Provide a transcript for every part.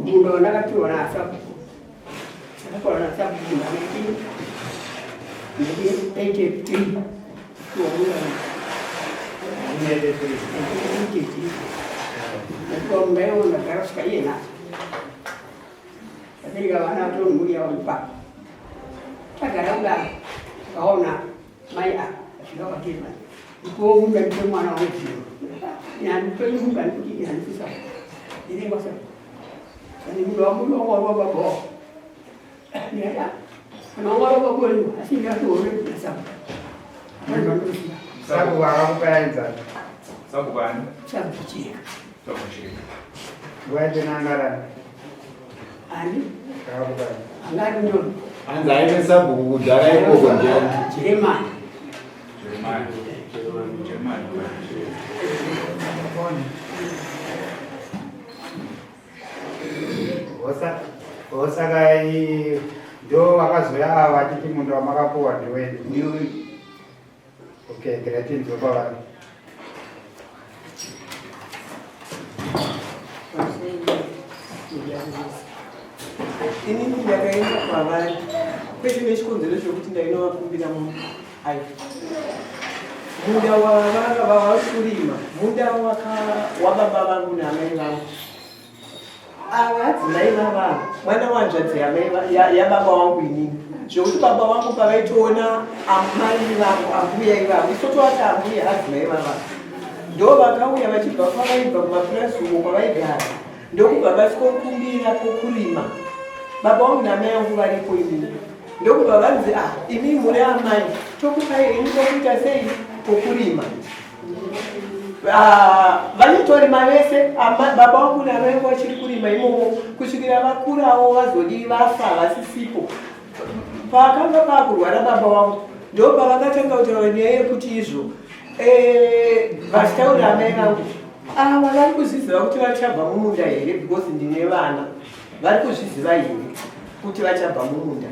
Munda wandakapiwa nasabhuku ndakapiwa nasabhuku 1983 ndapiwa munda iwo ndagara kusvika iye nhasi ndabereka vana vatori mhuri yavo ipapo tagara kudaro takaona mai ava vasvika kwatiri mai ipowo munda ndipe mwana wangu zvino nyandipe munda ndikuti nyandiisa ine kwasa ani munda wangu wangu wa baba wangu ndikati kana wangu wa baba wangu asi ndakatoona ndasaba Sabu vakakupaidza. Sabu kwani? Sabu kucheka. Sabu kucheka. Waende nangarani. Ani? Akakupaidza. Angari nyoro. Hanzi aive sabhuku kudhara ikoko ndiani? Jeremani. Jeremani. Jeremani. Osaka ndo vakazoya ava vachiti munda wamakapuwa ndiwedu. Ndiwe. Okay, great kwavari. Inini ndakaenda kwavari kwete nechikonzero chokuti ndainovakumbira munhu ai munda wavanga vavari kurima munda wababa vangu naamai vangu ava adzimai vava mwana wanzvadzi yababa wangu inini zvekuti baba vangu pavaitoona amai vangu ambuya ivavo isu tovati ambuya adzimai vava ndo vakauya vachibva kwavaibva kumapurazi uko kwavaigara ndokubva vasikokumbira pokurima baba vangu naamai vangu varipo inini ndokubva vanzi ah imi muri amai tokupai henyu pokuita sei pokurima Ah, vanotorima vese baba vangu naamai vangu vachiri kurima imomo kusvikira vakurawo vazodii vafa vasisipo pakanga pakurwara baba vangu ndo pavakatanga kutaura nyaya yekuti izvo eh, vachitaurira amai vangu ava vari kuzviziva kuti vachabva mumunda here because ndine vana vari kuzviziva here kuti vachabva mumunda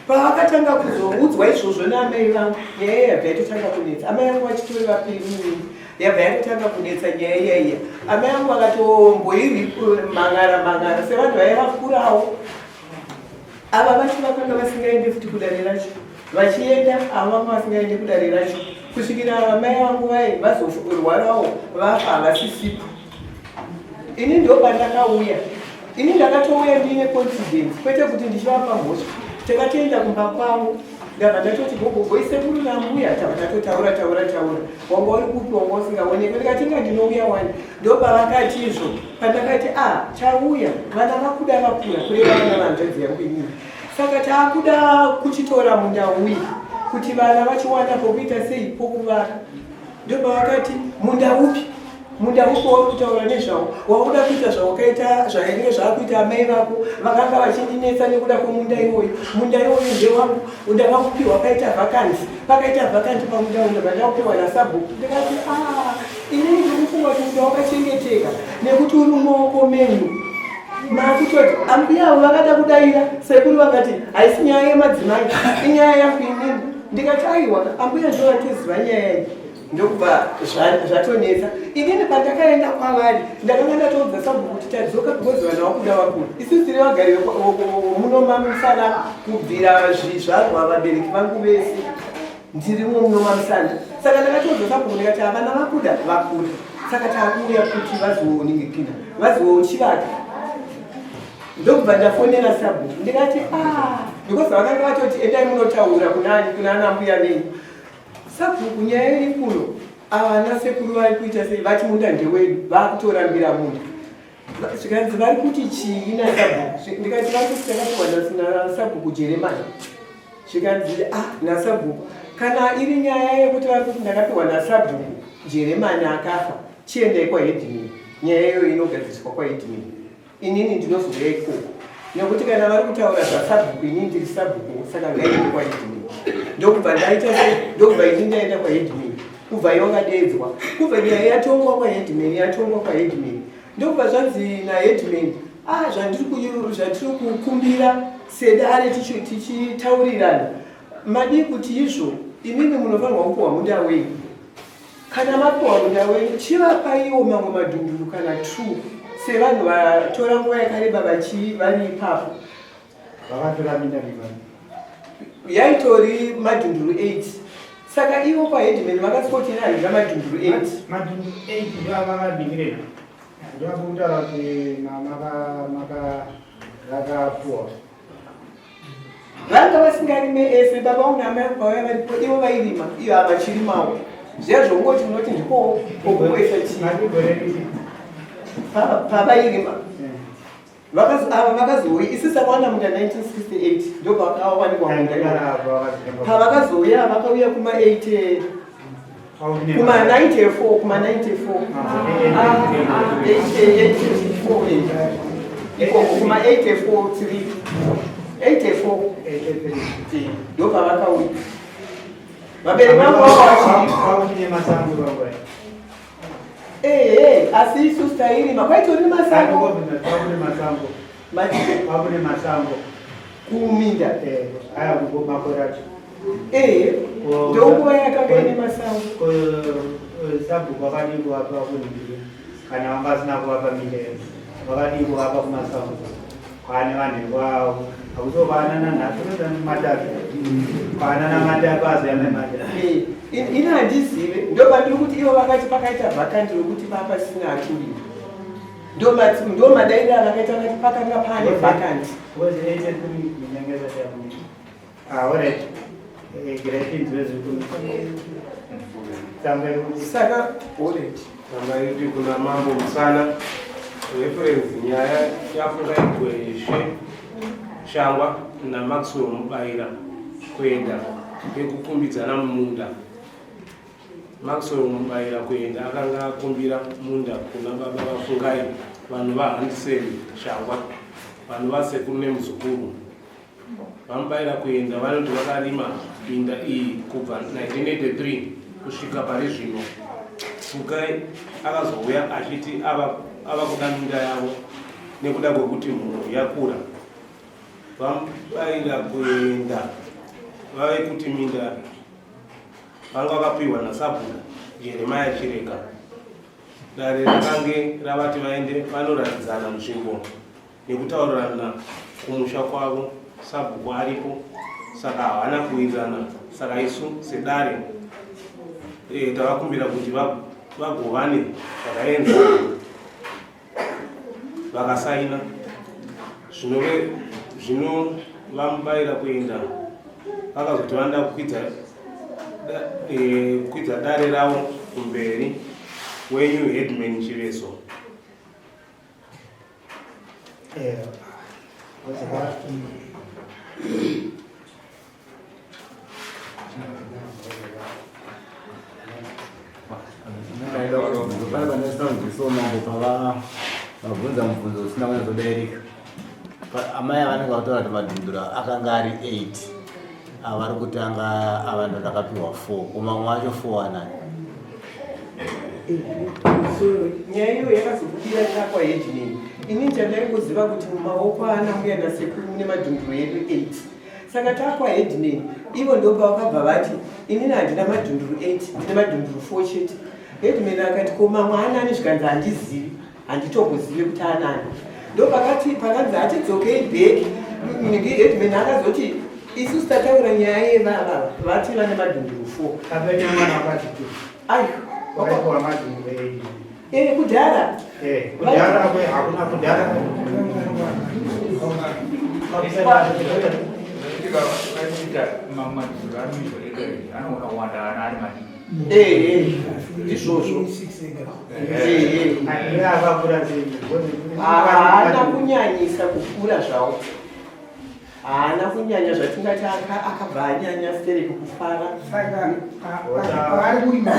pavakatanga kuzoudzwa izvozvo naamai vangu nyaya iya yabva yatotanga kunetsa amai vangu vachitori vapenyu yabva yatotanga kunetsa nyaya iya iya amai vangu vakatomboiri mangara mangara sevanhu vaiva vakurawo ava vacho vakanga vasingaende futi kudare racho vachienda ava vanga vasingaende kudare racho kusvikira amai vangu vaye vazorwarawo vafa havasisipo ini ndo pandakauya ini ndakatouya ndiine confidence kwete kuti ndichivapa mhosva takatoenda kumba kwavo ndabva ndatoti gogogo isekuru nambuya tabva tatotaura taura taura wanga uri kupi wanga usingaonekwe ndikati inga ndinouya wani ndopavakati izvo pandakati a ah, chauya vana vakuda vakura kureva vana vanzvadzi yangu inini saka taakuda kuchitora munda uyi kuti vana vachiwana pokuita sei pokuvaka ndopavakati munda upi munda upi wauri kutaura nezvawo wakuda kuita zvawakaita zvainge zvaakuita amai vako vakanga vachindinetsa nekuda kwemunda iwoyo munda iwoyo ndewangu ndakakupiwa paita vakanzi pakaita vakanzi pamunda uyo ndabva ndakupiwa nasabhuku ndikati a ah, inini ndikufunga kuti munda wakachengeteka nekuti uri mumaoko menyu makutoti ambuya avo vakada kudaira sekuru vakati haisi nyaya yemadzimai inyaya yangu inini ndikati aiwa ambuya ndo vatoziva nyaya iyi ndokubva zvatonetsa inini pandakaenda kwavari ndakanga ndatoudza sabhuku kuti tadzoka because vanhu vakuda vakuru isusu tiri vagari muno mamusana kubvira zvizvarwa vabereki vangu vese ndirimo muno mamusana saka ndakatoudza sabhuku ndikati havana vakuda vakura saka takuuya kuti vazoningikina vazochivaka ndokubva ndafonera sabhuku ndikati a ah, because vakanga vatoti endai munotaura kunani kuna ana mbuya venyu Sabhuku nyaya iri kuno avana sekuru vari kuita sei vati munda ndewedu vakutorambira munda zvikanzi vari kuti chii nasabhuku ndikati vari kuti takapiwa nasabhuku jeremani zvikanzi ah nasabhuku kana iri nyaya yekuti vari kuti ndakapiwa nasabhuku jeremani akafa chiendai kwahedhimini nyaya iyoyo inogadziriswa kwahedhimini inini ndinozouya ikoko nekuti kana vari kutaura zvasabhuku inini ndiri sabhuku saka ngaende kwaheadman ndokubva ndaita sei ndokubva ini ndaenda kwaheadman kubva yongadeedzwa kubva nyaya yatongwa kwaheadman yatongwa kwaheadman ndokubva zvanzi naheadman ah zvandiri kukumbira sedare tichitaurirana madii kuti izvo imimi munofanirwa kupuhwa munda wenyu. Kana mapiwa munda wenyu chivapaiwo mamwe madhunduru kana two sevanhu vatora nguva yakareba vachi vari ipapo. Vakatora minda mingani? Yaitori madhunduru 8. Saka ivo kwaheadman vakasvikoti ini handina madhunduru 8. Madhunduru 8 ndiwo avakabikirena. Ndiwo akutaura kuti maka maka vakapuwa. Vanga vasingarime ese baba vangu naamai vangu pavaiva varipo ivo vairima iyo havachirimawo zviya zvongoti unoti ndikowo pokuwesa chii pavairima ava vakazouya isi sakawana munda 1968 ndopakawanikwa munda pavakazouya vakauya kuma 8 kuma 94 kuma 94 84 ikoko kuma 84 3 84 ndopavakauya vabereki vangu vavachiri ehe asi isusu tairima kwaitori masango Kwakune masango kuminda eh, aya makore acho ehe ndonguva yakanga ine masango eh, sabhuku vakadii kuvapa kunhingiri kana vanga vasina kuvapa minda yedu vakadii kuvapa kumasango kwane vanhu ikwavo hakuso kwanana nhasi matapi kwanana matapi azoyamemata eh, ini handizive ndopandiri kuti ivo vakati pakaita vhakandi rokuti papasina aturima Ndo madaira avakaita vakati pakanga pane vacant. Saka alright. Tsamba iri kuna Mambo Musana reference nyaya yafunga Igweshe Shangwa naMaxwell Mubaira kuenda yekukumbidzana mumunda. Maxwell Mubaira kuenda akanga akumbira munda kuna baba vaFungai vanhu vaHandiseni Shangwa vanhu vasekuru nemuzukuru. VaMubaira kuenda vanoti vakarima minda iyi kubva 1983 kusvika pari zvino. Fungai akazouya achiti ava, ava kuda minda yavo nekuda kwekuti mhuri yakura. VaMubaira kuenda vave kuti minda Vanga vakapihwa nasabhuku Jeremiah Chireka. Dare rakange ravati vaende vanoratidzana nzvimbo nekutaurirana kumusha kwavo sabhuku aripo saka havana kuwirirana saka isu sedare e, tavakumbira kuti vagovane zvakaenzana vakasaina zvinove zvino vamubaira kuenda vakazoti vanoda kukwidza eh, kukwidza dare ravo kumberi wenyu headman Chiveso. Eh, Pane pandasina mambo pava vabvunza mubvunzo usina kunyatsodairika. Amai avanenge vataura kuti madhindura akanga ari 8 avari kutanga ava ndo ndakapiwa 4 ko mamwe acho 4 anani? Nyaya iyo yakazobudira chakwa headman. Ini chandaingoziva kuti mumaoko ana mbuya nasekuru mune madhunduro edu 8. Saka takwa headman ivo ndopavakabva vati inini handina madhunduru 8 ndine madhunduru 4 chete. Headman akati ko mamwe anani zvikanzi handizivi handitombozive kuti anani. Ndopakati pakanzi hatidzokei back headman akazoti isusu tataura nyaya yevava vati vane madhunduru 4. Apenya mwana wakati tu. Ayo. Waipiwa madhunduru 8. Eh kudhara. Eh kudhara kwe hakuna kudhara. Eh ndizvozvo. Eh. Haana kunyanyisa kukura zvawo. Haana kunyanya zvatingati akabva anyanya stereki kufara. Saka pavari kurima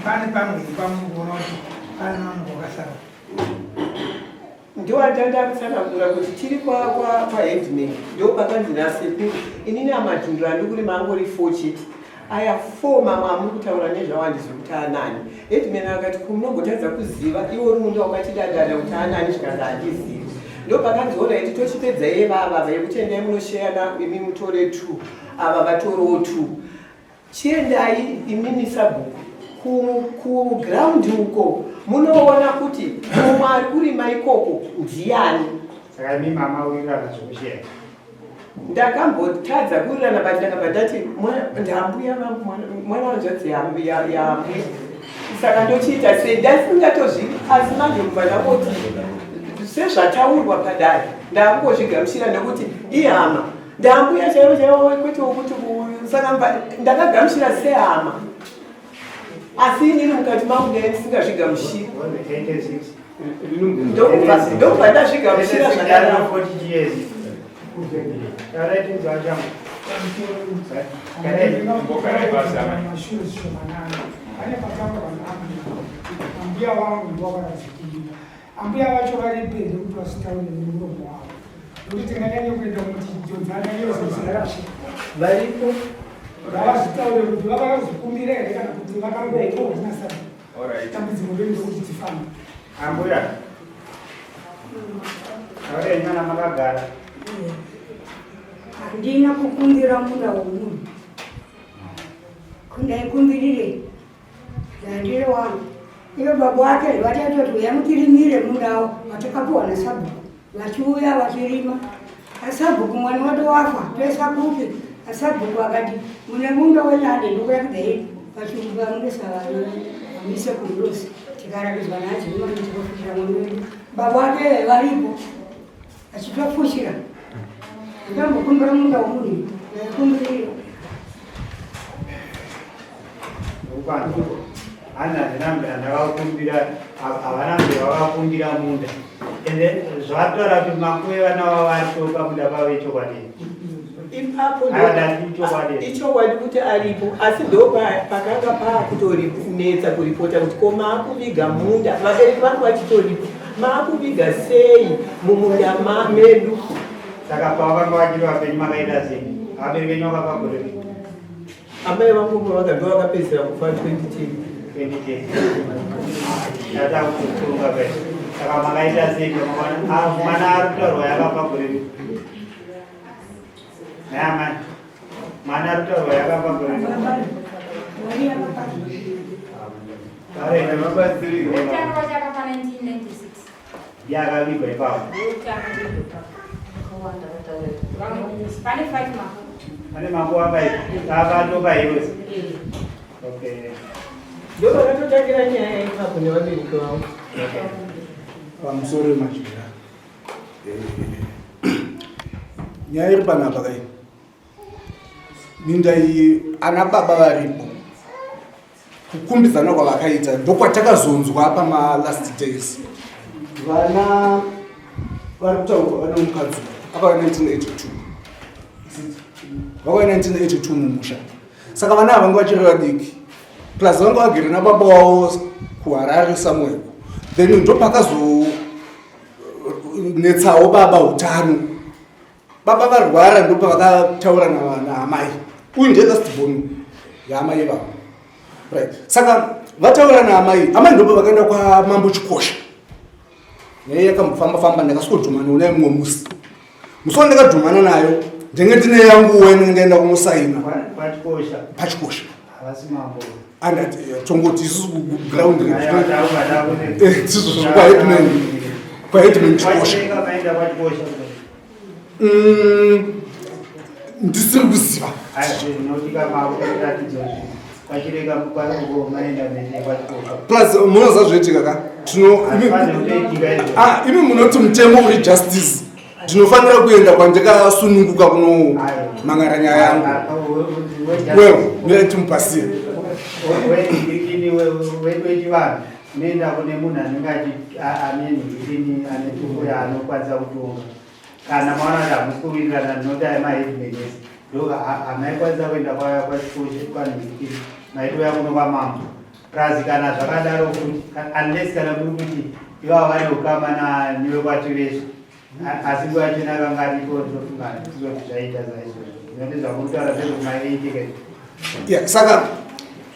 pane pamwe pamukuona kuti pane mamwe kwakasara. Ndiwatanda kutsanangura kuti tiri kwaheadman ndo pakanzi nasekuru inini amadhundura andikurima angori four chete aya four mamwe amuri kutaura nezvawo handizivi kuti anani headman akati kumunogotadza kuziva iwe uri munda wakatidadada kuti anani zvikanzi handizivi ndopakanzi orit tochipedza yevava yekuti endai munosheyana imi mutore two ava vatorewo two chiendai imimi sabhuku Kuground uko munoona kuti mumwe ari kurima ikoko ndiyani. Saka imi mamawirirana zvekusheya? Ndakambotadza kuwirirana, but ndakabva ndati ndambuya vangu, mwana wanzvadzi yambuya, saka ndochiita sei? Ndasingatozvidi, asi manje kubva ndangoti sezvataurwa padare, ndakungozvigamuchira nekuti ihama, ndambuya chaivo chaivo, kwete wokuti. Saka ndakagamuchira sehama, asi inini mukati mangu ndai ndisingazvigamuchiri. 86. Ndokubva ndazvigamuchira zvakadaro. 40 years. Tarai tinzwa changu. Mashure zvishomanana pane pataurwa naambuya. Ambuya vangu ndovakazvikumbira. Ambuya vacho varipo here kuti vasitaure nemuromo wavo? Nokuti tinganyanye kuenda muchijodzana yozozarashe. Varipo. Ngavazvitaure kuti vakazvikumbira here kana kuti vakangoona. Alright. Dambudziko redu ndokuti tifambe. Ambuya. Tarai mwana makagara. Handina kukumbira munda womunhu. Kundaikumbirire ndandire wangu ivo baba wake vataitoti uya mutirimire mundawo watakapuwa nasabhuku. Vachiuya vachirima, asabhuku mwana wato wafa, toisa kupi? Asabhuku akati mune munda wenyande, ndokuratidzai pachirungu vanonesa vana vamise kundosi. Tikaratidzwa naadzimai, tikafushira mwana wedu. Baba wake varipo achitofushira. Ndambokumbira munda womunhu, ndaikumbirira. Upanzo. Hana handina ndakakumbira, havana mbira vakakumbira munda. Ende zvataura kuti makuve vana vavo varipo pamunda pavo, ichokwadi? Ipapo. Aiwa, ndati ichokwadi. Ichokwadi kuti aripo, asi ndo pakanga paakutorinetsa kuripota kuti ko maakuviga munda, vabereki vangu vachitoripo, maakuviga sei mumunda medu? Saka pavakanga vachiri vapenyu makaita sei? Vabereki venyu vakafa gore ripi? Amai vangu ndo vakapedzisira kufa 2010. 2010. Tata kukurunga pe. Saka makaita sei pamakaona ah, mwana ari kutaurwa yakafa gore ripi? Naye amai. Mwana ari kutaurwa yakafa gore ripi? Utano wachakafa 1996. Yakavigwa ipapo. Pane five mako. Pane mambo akaipa. Akatopa heroes. Okay. Ndo vakatotangira nyaya ipapo nevabereki vangu. Pamusoro wemajira, nyaya iri panapa kai, minda iyi ana baba varipo, kukumbidzana kwavakaita ndokwatakazonzwa pamalast days. Vana vari kutaurwa vane mukadzi akauya 1982, vakauya 1982 mumusha. Saka vana ava vanga vachiri vadiki, plus vanga vagere nababa wavo kuHarare somewhere. Then ndopakazonetsawo baba utano, baba varwara, ndopavakataura naamai. Uyu ndiye last born yaamai ivavo, right? Saka vataura naamai, amai ndopa vakaenda kwamambo Chikosha. Nyaya yakambofamba famba, ndakaswodhumana naye mumwe musi. Musi wandakadhumana nayo ndenge ndine yanguwo inenge ndaenda kunosaina. Pachikosha. Pachikosha. Havasi mambo. Andati tongoti isusu ground. Aiwa, Tizvo kwaheadman, kwaheadman Chikosha. Kwachireka maenda kwachikosha. Ndisiri kuziva. Zvinotika makuratidza zvinhu. Kwachireka kwako maenda mene kwachikosha. Plus munoziva zvoitika ka, tino Hazvifaniri kutoitika izvo. Ah, imi munoti mutemo uri justice, ndinofanira kuenda kwandikasununguka kunomangara nyaya yangu. Well, mirai timupasire. Wedu wechivanhu unoenda kune munhu anenge ane nhikini, ane tumbo yaanokwanisa kutonga. Kana maona kuti hamusi kuwirirana, ndinoti aya maheadman ese ndo hamaikwanisa kuenda kwachikosha kwanhikini, maitouya kuno kwamambo. Plus kana zvakadaro futi, unless kana muri kuti ivavo vane ukama newekwachivesva, asi nguva yachona akanga aripo, ndofunga handizoti zvaita saizvozvo. Ndinoti zvamurikutaura ndezvekumaeitika. Yeah, saka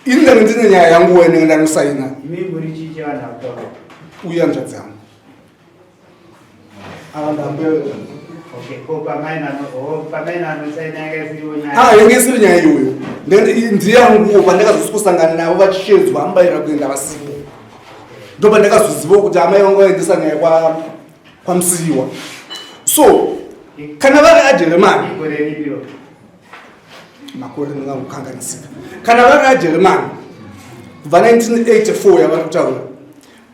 ini ndanga ndine nyaya yangu inenge ndanosaina. Imi muri chii chevanhu akutaura? Uye hanzvadzi yangu ava ndambuya. Ah, yange isiri nyaya iyoyo. Ndiyanguwo pandakazosi kusangana navo vachishedzwa ambaira kuenda vasipo. Ndopandakazozivawo kuti amai vangu vaendesa nyaya kwa kwaMusiyiwa. So kana vari ajeremani makore ndingangokanganisika kana vari ajeremani kubva 1984 yavari kutaura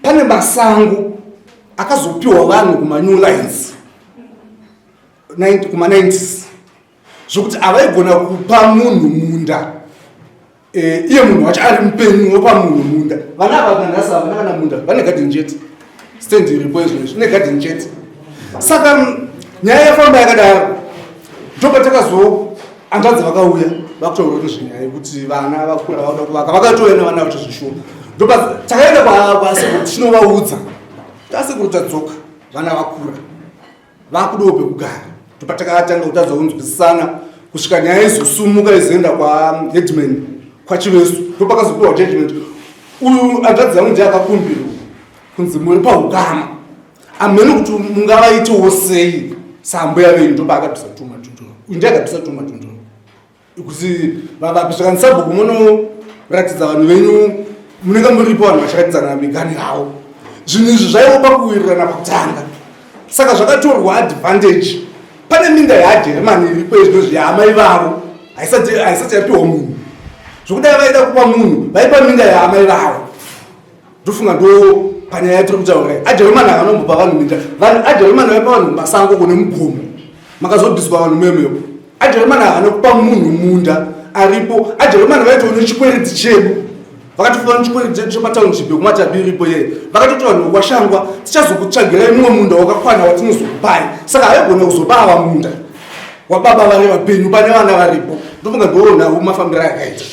pane masango akazopiwa vanhu kumanew lines kuma-90s zvokuti havaigona kupa munhu munda eh, iye munhu wacho ari mupenyu wopa munhu munda vana ava nanhasi havana kana munda vane garden chete stand iripo izvozvi ine garden chete saka mm, nyaya yafamba yakadaro ndopatakazoo hanzvadzi vakauya vakutaura nezvenyaya yekuti vana vakura vakuda kuvaka vakatouya nevana vacho zvishoma ndopa takaenda kwasekuru tichinovaudza tasekuru tadzoka vana vakura vakudawo pekugara ndopatakatanga kutadza kunzwisisana kusvika nyaya izosumuka izoenda kwaheadman kwachivesu ndopakazopiwa judgment uyu hanzvadzi yangu ndiye akakumbirwa kunzi muri paukama amhene kuti mungavaitewo sei sambuya venyu ndopaakabvisa tuma tunduru uyu ndiye akabvisa tuma tunduru kuti vavapi zvakanzi sabhuku munoratidza vanhu venyu munenge muripo vanhu vachiratidzana migani yavo zvinhu izvi zvaivo pakuwirirana pakutanga saka zvakatorwa advantage pane minda yajeremani iripo izvinozvi yaamai vavo haisati yapiwa munhu zvokudai vaida kupa munhu vaipa minda yaamai vavo ndofunga ndo panyaya yatiri kutaura ajeremani akanombopa vanhu minda vanhu ajeremani vaipa vanhu masango kune mugomo makazobviswa vanhu memewo ajeremani haana kupa munhu munda aripo ajeremani vaitoona chikweredzi chedu vakatofa nechikweredzi chedu chepatownship yekumatabi iripo yeye vakatoti vanhu vokwashangwa tichazokutsvagirai mumwe munda wakakwana watinozokupai saka haigona kuzopa ava munda wababa vari vapenyu pane vana varipo ndofunga ndoonawo mafambiro akaita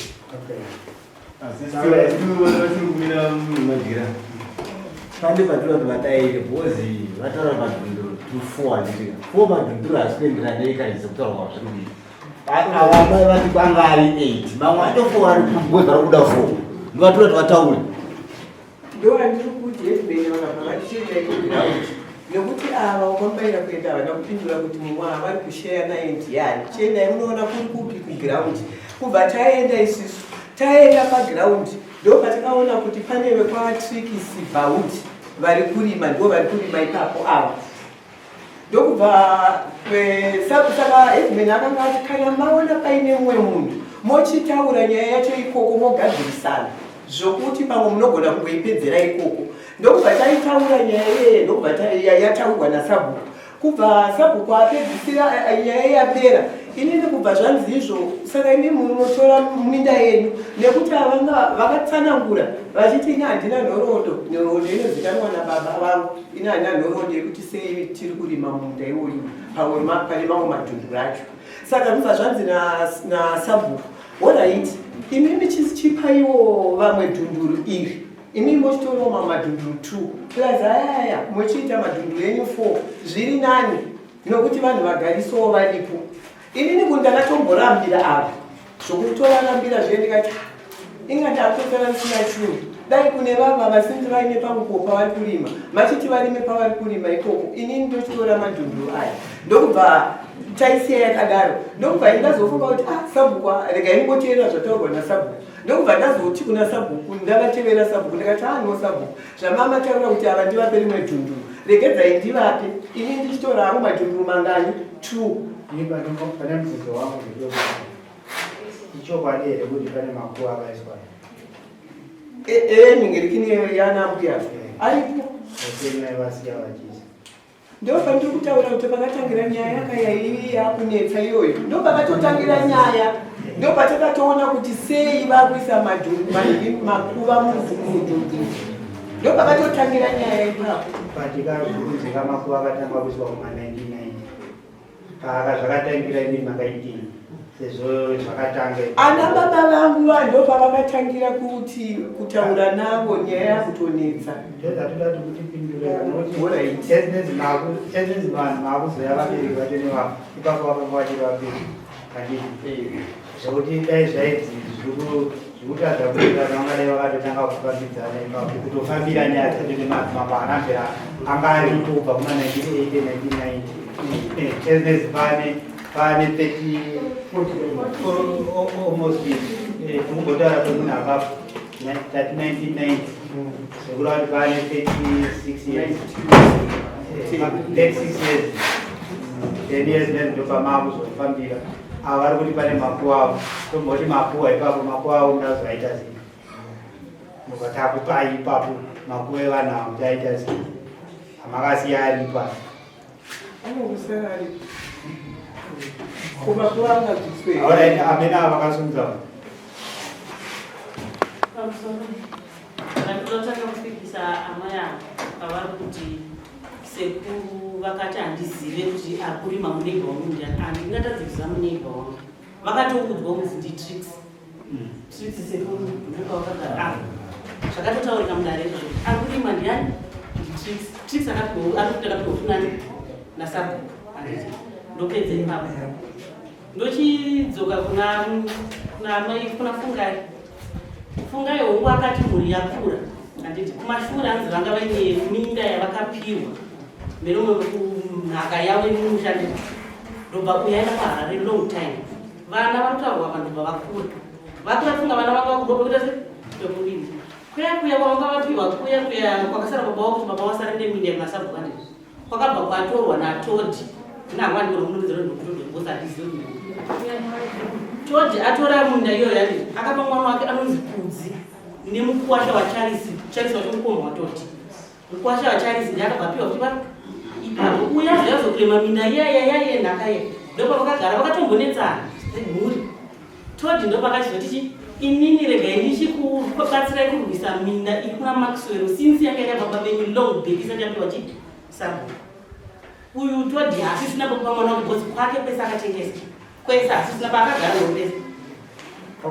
Pane patinoda kuti vadaire because vataura madhunduru to four handiti four madhunduru haasi kuenderana neikaidzi kutaura kwazviri kuita ava mai vati kwanga ari eight mamwe acho four ari because vari kuda four ndovatoda kuti vataure Ndovandiri kuti headman vakabva vatichiendai kuground nekuti ava wakambaira kuenda havana kupindura kuti mumwe avari kusheya naye ndiyani chiendai munoona kuri kupi kuground kubva taenda isusu taenda paground ndopatakaona kuti pane vekwatrikisi bhauti vari kurima ndo vari kurima ipapo ava ndokubva eh, saka headman akanga ati kana maona paine mumwe munhu mochitaura nyaya yacho ikoko mogadzirisana zvokuti pamwe munogona kungoipedzera ikoko ndokubva taitaura nyaya iyeye ndokubva yataurwa nasabhuku kubva sabhuku apedzisira eh, eh, nyaya yapera inini kubva zvanzi izvo saka imi munotora minda yenyu nekuti avanga vakatsanangura vachiti ini handina nhoroondo nhoroondo inozikanwa nababa vangu ini handina nhoroondo yekuti sei tiri kurima munda iwoyu pamwe pane mamwe madhunduru acho saka ndobva zvanzi nasabhuku horaiti imimi chipaiwo vamwe dhunduru iri imi mochitorawo mamwe madhunduru two plus ayaya mochiita madhunduru enyu four zviri nani nokuti vanhu vagarisowo varipo inini ku ndakatomborambira ava zvokutovarambira zviye ndikati inga ndakutosara ndisina chinhu dai kune vava vasinzi vaine pamukuwo pavari kurima vachiti varime pavari kurima ikoko inini ndochitora madhunduru aya ndokubva taisiya yakadaro ndokubva indazofunga kuti ah sabhuku ah, regai ndingoteerera zvataurwa nasabhuku ndokubva ndazoti kuna sabhuku ndavatevera sabhuku ndikati ah no sabhuku zvamama taura kuti ava ndivape rimwe dhunduru regedzai ndivape ini ndichitora hangu madhunduru mangani two Pane mubvunzo wangu ichokwadi here kuti pane makuva akaiswa ee nhingerikini yana mbuya aripo vasiya vachiisa ndo pandiri kutaura kuti pakatangira nyaya yakayaiyi yakunetsa iyoyo ndo pakatotangira nyaya ndo patakatoona kuti sei vakuisa makuva mudhudhu ndo pakatotangira nyaya ipapo patikazvikunzika makuva akatanga kuiswa kuma 1990 Paaka zvakatangira imi makaitii sezvo zvakatanga ana baba vangu vanhu pavakatangira kuti kutaura navo nyaya yakutonetsa ndozvatoda kuti kutipindure nokuti ezinezi vanhu maakuzoya vabereki vacho nevapo ipapo vakanga vachiri vabereki handiti zvekuti dai zvaidzi zvikutadza kuita vangadai vakatotanga kufambidzana ipapo kutofambira nyaya dzacho nemadzimambo anambira anga aripo kubva kuma 1980 1990. Ezvinezvi pane pane 30 almost tikumbotaura semunhu akafa tati 1990 zvekureva kuti pane 36 years, 36 years. 10 years nezvi ndopamaakuzofambira. Ava vari kuti pane makuwa avo, tomboti makuwa ipapo, makuwa avo muda kuzoaita sei? Mubva takupai ipapo makuwa evanhu avo, muchaita sei? Amakasiya ari ipapo. Anongosara aripo kumakuva angabviswe. Alright, amene ava vakasunza. Pamusoro, ndinotanga kupikisa amai ava pavari kuti sekuru vakati handizive kuti akurima muneighbour wangu ndiani. Handingatadzi kuziva muneighbour wangu. Vakatoudzwa kunzi ndiTrix. Trix, sekuru ndopavakagara apa. Zvakatotaurika mudare izvozvo kuti akurima ndiani, ndiTrix. Trix akapiwa, ari kuti akapiwa funani nasabhuku, handiti? Ndopedza ipapo, ndochidzoka kuna mai, kuna Fungai. Fungai hongu akati mhuri yakura, handiti? Kumashure hanzi vanga vaine minda yavakapiwa merumwe nhaka yavo yemumusha, handiti? Ndobva kuyaenda paHarare long time. Vana vari kutaurwa, vanhu ndobva vakura, vakura. Funga vana vanga vakudoka kuita se pekurima kuya kuya kwavanga vapiwa kuya kuya kwakasara baba wavo, kuti baba vasare neminda yemasabhuku, handiti? Kwakabva kwatorwa naTodi. Nangwani kuna munonedzera ndokutodobosa, handizivi. Todi atora munda iyoyo, handiti? Akapa mwana wake anonzi Kudzi nemukwasha waCharisi. Charisi wacho mukoma waTodi. Mukwasha waCharisi ndiye akabva apiwa kuti ipapo uya zvayazokurema minda iya iya iya yenhaka iya. Ndopavakagara vakatombonetsana semhuri. Todi ndopakachizoti chi inini regai ndichikubatsirai kurwisa minda iri kuna Maxwell, since yanga iri baba venyu long back isati yapiwa chi sabhuku uyu. Todi haasisina pokupa mwana wake because kwake kwese akatengesa, kwese hasisina paakagara pese,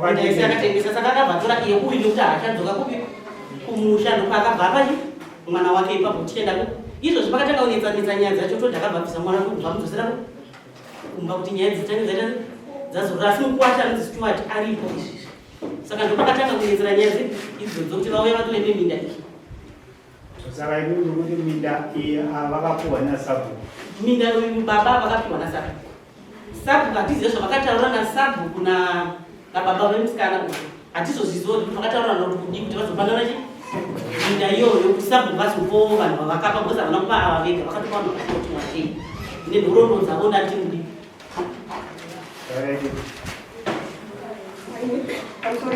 minda yese akatengesa. Saka akabva atora iye uyu nekuti haachadzoka kupi kumusha, ndopaakabva apachi mwana wake ipapo. Tichienda ku izvozvi, pakatanga kunetsanetsa nyaya dzacho, Todi akabva abvisa mwana wake kubva amudzosera kumba kuti nyaya dzitange dzaita dzazorora. Asi mukwasha anonzi Stuart aripo izvizvi. Saka ndopakatanga kunetsera nyaya idzodzo kuti vauya vatore neminda iyi. Saka imimi kuti minda iyi vakapuhwa nasabhuku? Minda uyu baba vakapiwa nasabhuku. Sabhuku hatizive zvavakataura nasabhuku nababa vemusikana uyu, hatizozviziva kuti vakataura nokuti kudii kuti vazopanana chi minda iyoyo, kuti sabhuku vazopowo vanhu vavakapa, because havana kupa ava vega, vakatopa vanhu vakati wandei nenhoroondo dzavo. Ndati mudi. Alright. Pamusoro,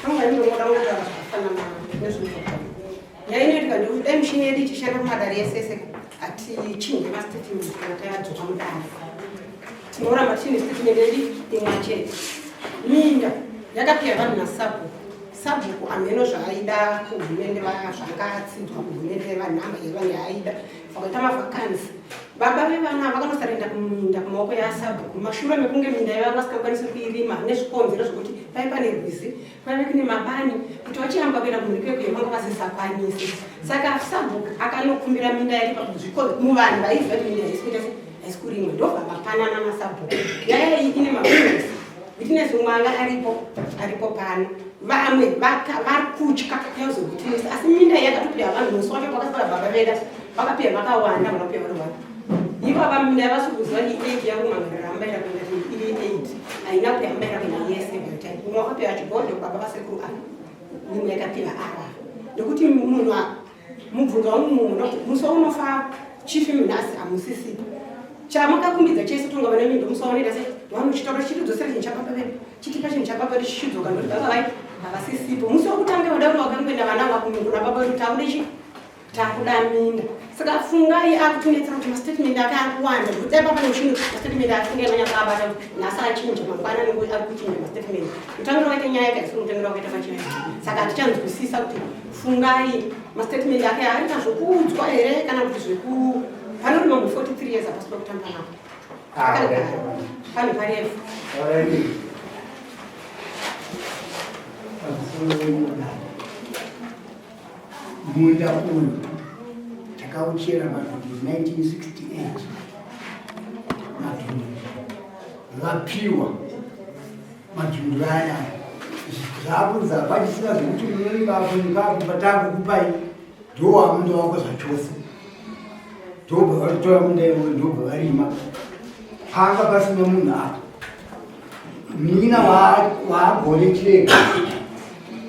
anga ndinongoda kutaura zvakafanana nezvinotoka. Nyaya inoitika ndekuti dai mishini yedu ichishanda kumadare ese ese, hatichinje mastatement. Kana tayadzoka mudare, tinoramba tiine statement yedu imwe chete. Minda yakapiwa vanhu nasabhuku. Sabhuku amheno zvaaida kuhurumende, zvangatsinzwa kuhurumende, vanhamba yevanhu yaaida vakaita mavacancies. Baba vevana vakanosarenda kuminda kumaoko yaasabhuku mashure mekunge minda yavo vasingakwanisi kuirima nezvikonzero zvokuti paiva pane rwizi, paive kune mabani, kuti vachihamba kuenda kumhiri kwekuye vanga vasisakwanisi. Saka sabhuku akanokumbira minda yake muvanhu vaiziva kuti minda haisi kuita haisi kurimwa, ndobva vapanana nasabhuku. Nyaya iyi ine mawitness. Witness umwe anga aripo, aripo pano. Vamwe vari kutya kuzowitness, asi minda iyi yakatopiwa vanhu musi wacho pakasara baba veda. Vakapiwa vakawanda, vakapiwa vari vanhu ivava. Minda yavasi kuziva ni eight yakumangarira ambaira kuenda iri eight, haina kuti ambaira kuenda yese by time. Umwe wakapiwa chigondo baba vasekuru ava, mimwe yakapiwa ava, nekuti munhu mubvunzo wamunhu musi waunofa chifi nhasi hamusisipo chamakakumbidza chese tonga vana mindo. Musi waunoita se vanhu chitauro chitidzosera chinhu chababa vedu, chitipa chinhu chababa vedu chichidzoka, ndokuti baba vai havasisipo. Musi wekutanga wada kuti wakangoenda vana kuna baba vedu, takuda chi takuda minda. Saka Fungai akutinetsera kuti mastatement ake akuwanda, nekuti dai papa nemushini mastatement aFungai manyasa abata kuti nhasi achinja, mangwana anenge ari kuchinja mastatement. Mutangira waita nyaya yake haisiri mutangira wakaita machina, saka hatichanzwisisa kuti Fungai mastatement ake aita zvokuudzwa here kana kuti zveku panorima mu 43 years hapasi pekutamba napo. Pane parefu. Alright. Pamusoro wemunda, munda uyu takauchera madhumbi 1968. Madhumbi vapiwa madhumbi aya, zvakunzi hapachisina zvekuti munorima apo nepapo, patakukupai ndo wamunda wako zvachose. Ndobva vatora munda iwoyo ndobva varima. Panga pasina munhu apa. Munin'ina waagore chirega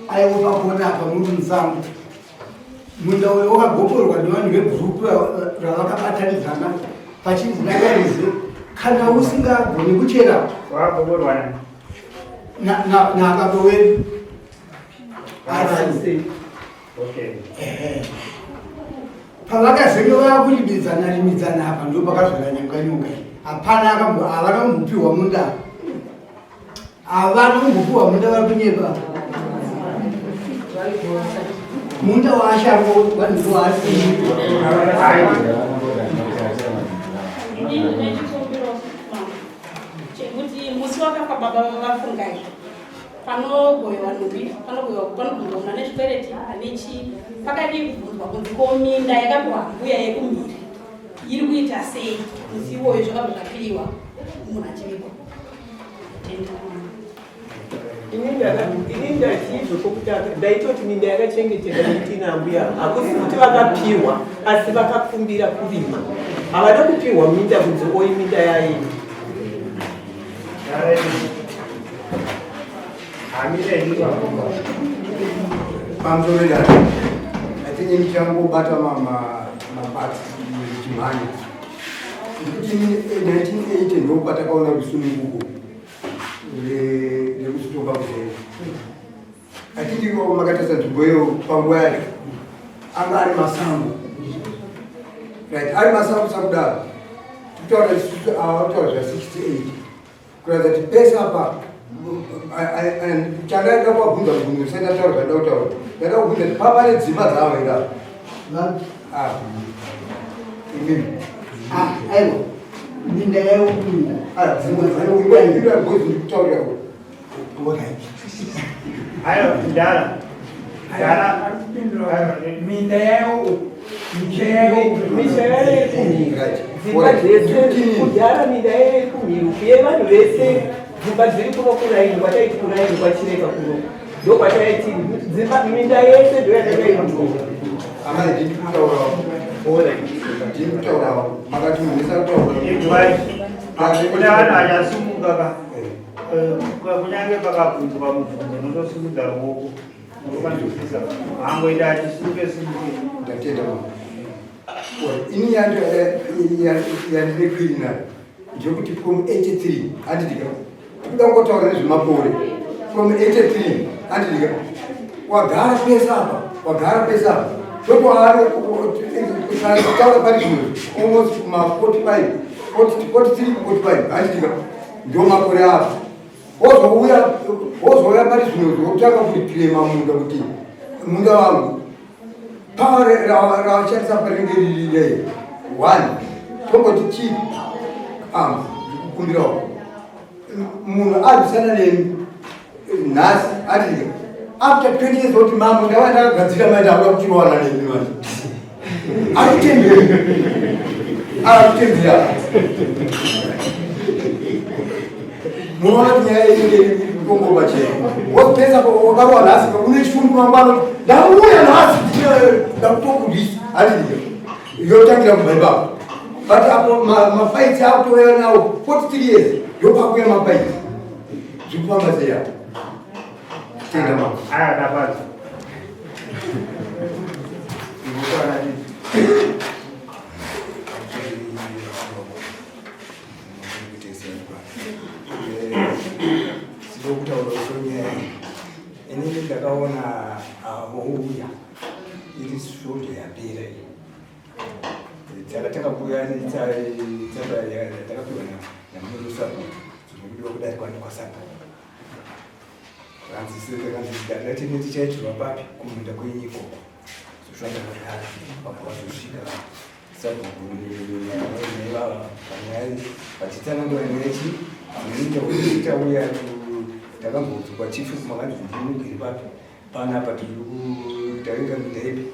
aiwa pakona apa muri musango. Munda uyo wakagoporwa nevanhu vebhuruku ravakabatanidzana pachinzi nakarize kana usingagoni kuchera naababa wedu. Asi pavakazenge vakurimidzana rimidzana apa ndo pakazvara nyanga nyonga iyi hapana havana kumbopiwa munda havana kumbopiwa munda vari kunyepa munda waashango vanhu ndowaasi chekuti musi wakafa baba vafungai panogoyewa nhumbi panogoyewa panobvunzwa munhu ane zvikwereti ane chii pakadii kubvunzwa kunzi ko minda yakapiwa mbuya yekumhiri iri kuita sei musi iwoyo zvakabva zvapiriwa munhu achivigwa. Ini ndati izvo pokutanga ndaitoti minda yakachengeteka nekuti ina ambuya hakusi kuti vakapiwa asi vakakumbira kurima havana kupiwa minda kunzi oyi minda yaini. Pamusoro dare, atinye ndichangobata mapati chimhanya nekuti 1980 ndopatakaona rusununguko rekuzitonga kuzere. Atiti makatarisa nzvimbo iyo panguva yacho anga ari masango, right? Ari masango sakudaro tikutaura isusu ava kutaura zva 68 kuratidza kuti pese apa chandaida kuvabvunza mubvunzo ndisati ndataura zvandida kutaura ndaida kubvunza kuti papa nedzimba dzavo here apa imimi? Aiwa, minda yaiwo kuminda dzimba dzaiwo ndikutaurira. Ayo, ndara. Ndara. Minda yaiwo misha yaiwo. Misha yaiyo iri kumhiri, dzimba dzese kudhara minda yaiyo iri kumhiri uku yevanhu vese. Dzimba dziri kuno kuraini kwataiti kuraini kwachireka kuno ndo kwataiti dzimba minda yese ndo yakanga iri. Amai, ndini kutaurawo, ndini kutaurawo, makati munhu wese akutaura. Kune vanhu vachasumuka ka. Kunyange pakabvunzwa mubvunzo unotosimudza ruoko unofanzwisisa angoita achisimuke simuke. Ndatenda mama. Ini yandine kwiri nayo ndeyekuti from 83 handidika tikuda kungotaura nezvemakore from 83 handidika wagara pese apa, wagara pese apa ndokwaari taura pari zvino almost ma 45 43 45 handidika ndo makore apa wozouya wozouya pari zvino wotanga kureclaima munda kuti munda wangu pawa ravashandisa parinenge riri rei one tomboti chii am ndikukumbirawo munhu arwisana nemi nhasi ati after 20 years oti mambo ndava ndakagadzira manje akuda kuchirowana nemi manje akutemberi akutembera munoona kuti nyaya inenge iri kutongo pachena wopesa wakarowa nhasi une chifungu mangwana ndauya nhasi ndakutokurwisa handidika yotangira kubva ipapo but apo mafights akutouya nawo 43 years ndopakuya mafights zvikufamba sei apo. Tenda mama. Aya, ndapadzo. Ndokutaura usonyaya inini ndakaona ouya iri svondo yapera iyi dzakatanga kuuya netsamba yatakapiwa namurusapo dzinokudiwa kudarikwa nekwasapo kanzi tine tichaitirwa papi kumunda kwenyu ikoko zozvandakadaro vabva vazosvika sabhuku nevava panyaya vachitsanangura nechi dzinoita kuti tauya takambodzoka chifu makanzi ndinogere papi panapa tiri tainga minda ipi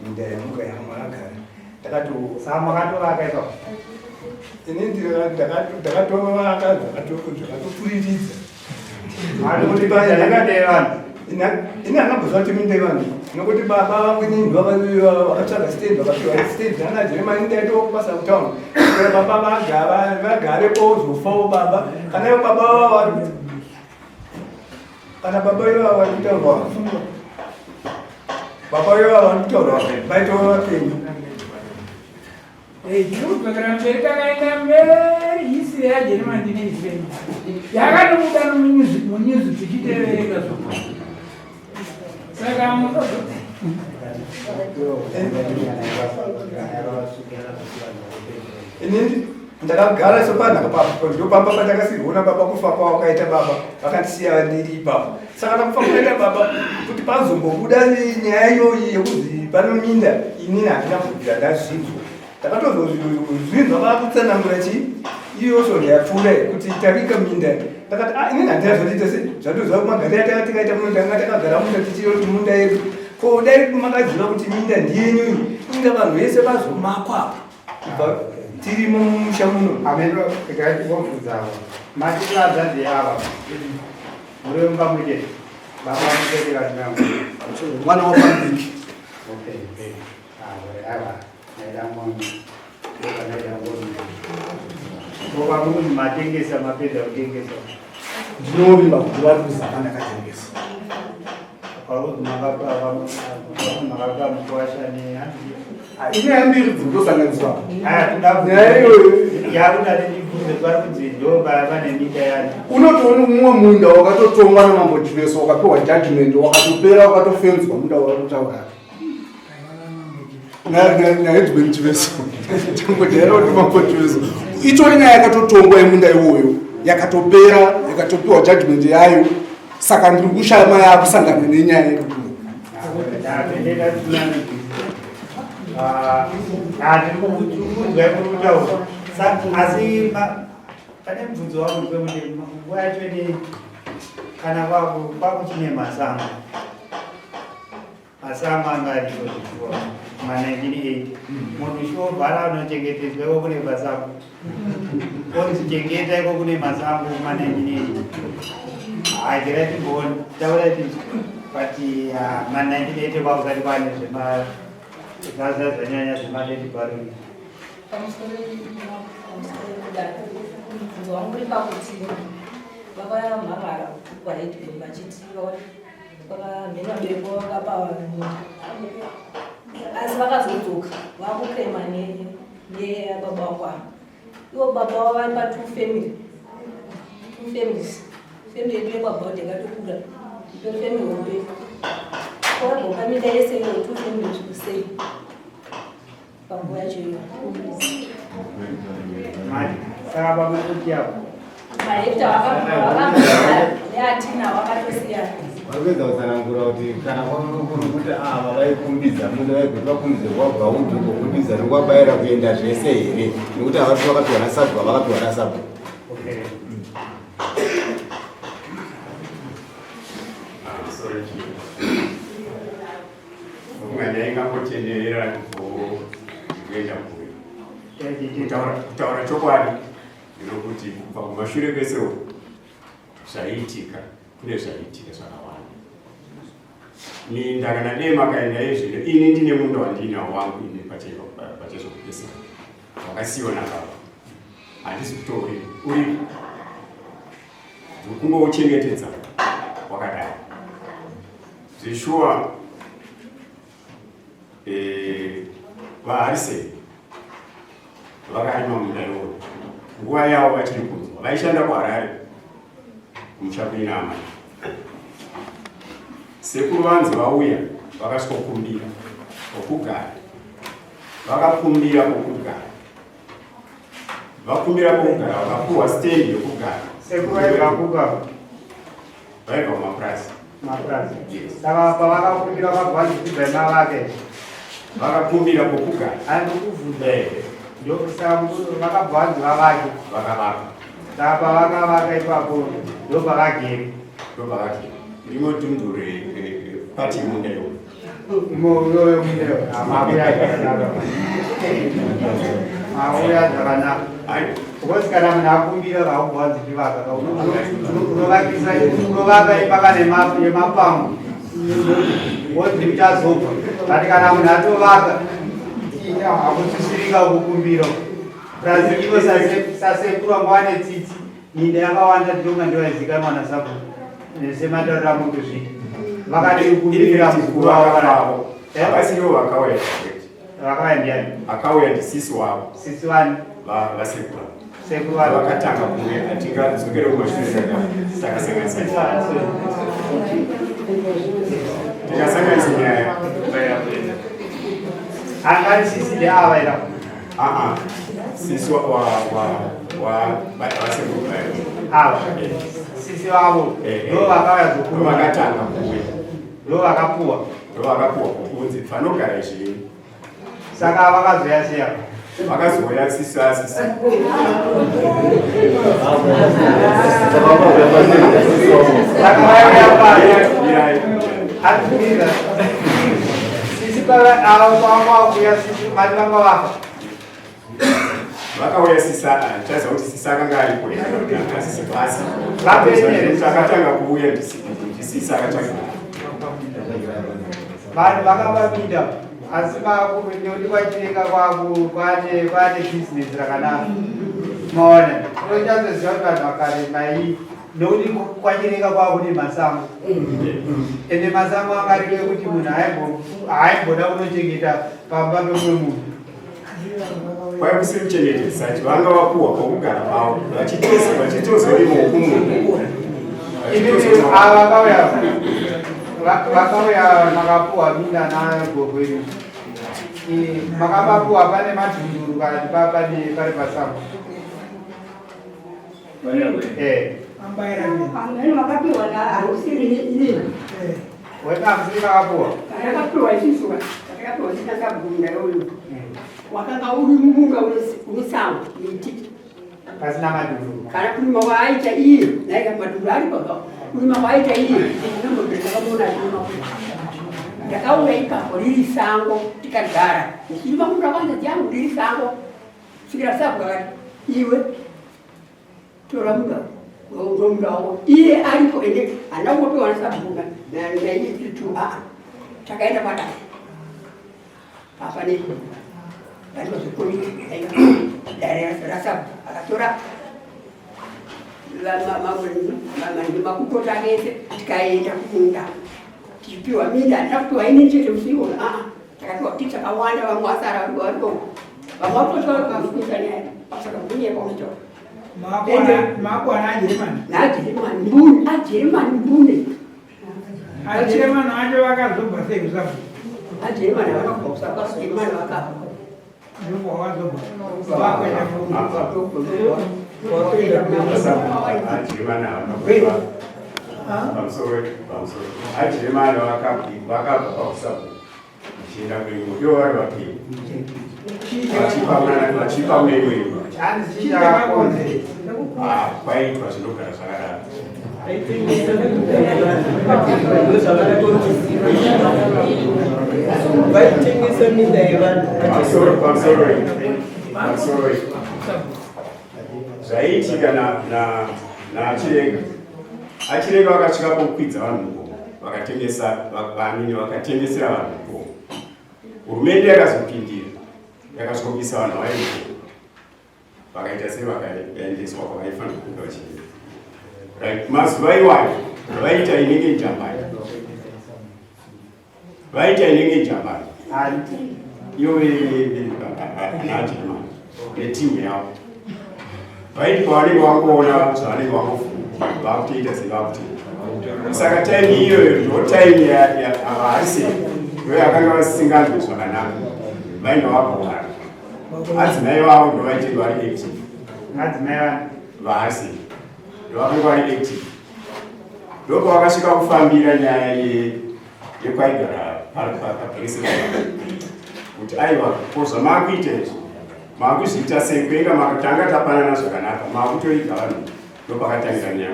minda yamuka yamakagara takato Saka makatovaka ipapo? Ini ndakatovaka zvakatopfuriridza. Ari kuti ndakadai vanhu. Ini handamboziva kuti minda yevanhu nokuti baba vangu inini vakatsvaga stand vakapiwa stand nana Jeremani ndaitowo kubasa kutown kuera baba vagarepo ozofawo baba kana ivo baba vava kana baba ivava vari kutaurwa baba ivava vari kutaurwa vaitova vapenyu. Tirikudzokera mberi takaenda mberi history yaJeremani ndine history yakatobuda nomunyuzi tichitevereka zvo saka Inini ndakagara sepanhaka papo ndopamba pandakasirwa nababa kufa kwawakaita baba vakandisiya ndiri ipapo saka nakufa kwakaita baba kuti pazombobuda nyaya iyoyi yekuzi pano minda inini handina kubvira ndazvinzwa ndakatozozvinzwa vakutsanangura chii iyo svondo yapfuura kuti tavika minda ndakati ah, inini handina zvandiita se zvandoziva kumagariro atanga tikaita muno tanga takagara munda tichiroti munda yedu ko dai makaziva kuti minda ndiyenyu iyi inga vanhu vese vazomakwa apa kubva tirimo mumusha muno. Ameno tikaitibvunzawo mati vadzadzi ava muri mumba muchete baba muchete vanyangu mwana wapambiki. Okay. Ah, ava naida ngoni naida ngoni ngoba muri matengesa mapedza kutengesa. Ndinovimba kuti vari kuzama ndakatengesa. Inyaya mbiri dziri kutosanganiswa. Unotoona mumwe munda wakatotongwa namambo Chiveso wakapiwa judgment wakatopera wakatofenzwa munda wauri kutaura naHeadman Chiveso. Changojaira kuti mambo Chiveso. Itori nyaya yakatotongwa yemunda iwoyo yakatopera yakatopiwa judgment yayo saka ndiri kushaya mai akusangana nenyaya yedu. Asi pane mubvunzo wangu ndewekuti nguva yacho ini kana kwakuchine masango masango anga ariko zvishuwa ma 1980 munhu shuwa bhara anochengetedzwa iko kune masango onzi chengeta iko kune masango ma 1980 hagira timboona taura tinzwa but ma 1980 kwakusati kwane zvema zvaza zvanyanya zvemalady baron. Pamusoro pamusoro mubvunzo wangu uri pakuti vakamhangara kwaHeadman vachiti vakamhena vabereki vavo vakapa minda asi vakazodzoka vakukrema nebaba vangu ava ivo baba vavo vari pa two family two families family yedu yekwabhaudhi yakatokura itori family hombe kwakagoka minda yese iyo two families kusei panguva yacho iyo. Saka pakuti apo mahekta neatina wakatosiyana. Vari kuedza kutsanangura kuti kana kuri kuti ava vaikumbidza munda vaigoti vakumbidze kwabhaudhi uko nekwabaira kuenda zvese here nekuti havasi vakapiwa nasabhuku havakapiwa nasabhuku. Okay. Sorry, Chief. Kunga ndaingangotenderera kuenda kure. Kutaura chokwadi ndinokuti kubva kumashure kwese uku zvaiitika kune zvaiitika zvakawanda. Minda kana dei makaenda izvino ini ndine munda wandinawo wangu ini pachezvokupesana wakasiyiwa nababa handisi kutourima uripo ndikungouchengetedza wakadai zveshuwa. VaHarrison vakarima munda iwoyo nguva yavo vachiri kunzwa vaishanda kuHarare kumusha kuina amai sekuru vanzi vauya vakasvikokumbira pokugara vakakumbira pokugara vakumbira pokugara vakapuwa stendi yokugara. Sekuru vaibva kuka vaibva kumapurazi. Mapurazi. Saka pavakakumbira vakabva vanzi mavake. Vakakumbira pokugara. Andikubvunza. Ndosaka vakabva vanzi vavake. Vakavaka. Saka pavakavaka ipapo ndopavagere. Ndopavagere. Rimwe tundu repati yemunda iwoyo. Iyoyo munda iwoyo. Mabuya zvakanaka. Mabuya zvakanaka. Because kana munhu akumbira vaubva wanzi chivaka. Unovakisa unovaka imba kana yemapango. Woti muchazobva. But kana munhu atovaka hakusisirika kukumbira. Plus ivo sasekuru vanga vane tsitsi minda yakawanda ndinonga ndovaizikanwa nasabhuku sematauriro amuri kuzviita. Vakati kukumbirira mukuru wavo wavo. Havasi ivo vakauya. Vakauya ndiani? Akauya ndisisi wavo. Sisi wani? Vasekuru. Sekuru wavo. Vakatanga kuuya hatingadzokere kumashure takasanganisa. Tikasanganisa nyaya. Angari sisi ndeava ira. Aa, sisi wa wa wa wa vasekuru. Ava. Sisi vavo. Ndo vakauya zokuru. Vakatanga kuuya. Ndo vakapuwa. Ndo vakapuwa kunzi panogara izvi. Saka vakazoya siya. Vakazoya sisi asisi. Saka vaiuya paya. Atikuira. Sisi pava avo pavanga kuuya sisi mati vanga vafa. Vakauya sisa, chaziva kuti sisa akanga aripo asisi pasi. Akatanga kuuya ndisisa akatanga. Vanhu vakavapinda asi nekuti kwachireka kwaku kwane business rakanaka. Maona, unochazoziva kuti vanhu vakarema iyi nekuti kwachireka kwakune masango. Ende masango anga ariko ekuti munhu haimboda kunochengeta pamba pemumwe munhu. Kwai kusiri kuchengetedza kuti vanga vapuwa pokugara pavo vachitozorimo kumunhu. Ava vakauya vakauya makapuwa minda nagogo iri. Makavapuwa pane madhunduru kana kuti pane pari pasango. Amweni makapiwa naharusiri inini. Wena hamusiri makapuwa? Takapiwa isusu takapiwa sina sabhuku iyoyo. Wakanga uri mumunda une sango miti. Pasina madhunduru. Kana kurima kwaaita iye, naika madhunduru aripo kurima kwaaita iye, ndakamuona achirima. Ndakauya ipapo riri sango tikagara. Ndichirima munda kwanza yangu riri sango. Kusvikira sabhuku akati iwe tora munda ndomunda wako. Iye aripo ende handina kungopiwa nasabhuku naiye tiri tu aa takaenda kwadai. Papa ne vanozvikomiti dare rasabhuku akatora makukota ake ese tikaenda kumunda tichipiwa minda. Handina kupiwa ini chete musi iwoyo aa takapiwa kuti takawanda vamwe vasara variko vamwe vatotwa nyaya saka kunyepa unotaura. Makwana ajeremani. Najeremani mbune ajeremani mbune. Ajeremani acho vakazobva sei kusabhuku? Ajeremani vakabva kusabhuku Jeremani vakabva. Ndipo vakazobva. Vakuenda Ajeremani havana pamusoro pamusoro. Ajeremani vakabva pakusabhuku vachienda kuimwe ivo vari vapenyu vachipa kune imwe imba. Hanzi chii chakakonzera? Kwaitwa zvinogara zvakadaro. Vaitengesa minda yevanhu. Pamusoro pamusoro pamusoro. Zvaiitika naChirenga. Achirenga vakasvika pokukwidza vanhu mugomo vakatengesa vanini vakatengesera vanhu mugomo. Hurumende yakazopindira yakasvikobvisa vanhu vayo mugomo. Vakaita sevakaendeswa kwavaifanira kunge vachienda. Right, mazuva iwayo vaita inenge njambani. Vaita inenge njambani. Iyo naJeremani netimu yavo. Vaiti pavanenge vangoona zvavanenge vangofunga vakutoita sevakutoita. Saka taimi iyoyo ndo taimi yavaharisei ndo yakanga vasinganzwi zvakanaka. Vainge vakuhara. Adzimai vavo ndo vaitenge vari active. Madzimai vani? Vaharisei ndo vakanga vari active. Ndopavakasvika kufambira nyaya yekwaigara paPresident kuti aiwa ko zvamakuita izvi makuzviita sei kuenga makatanga tapanana zvakanaka makutoiga vanhu ndopakatangira nyaya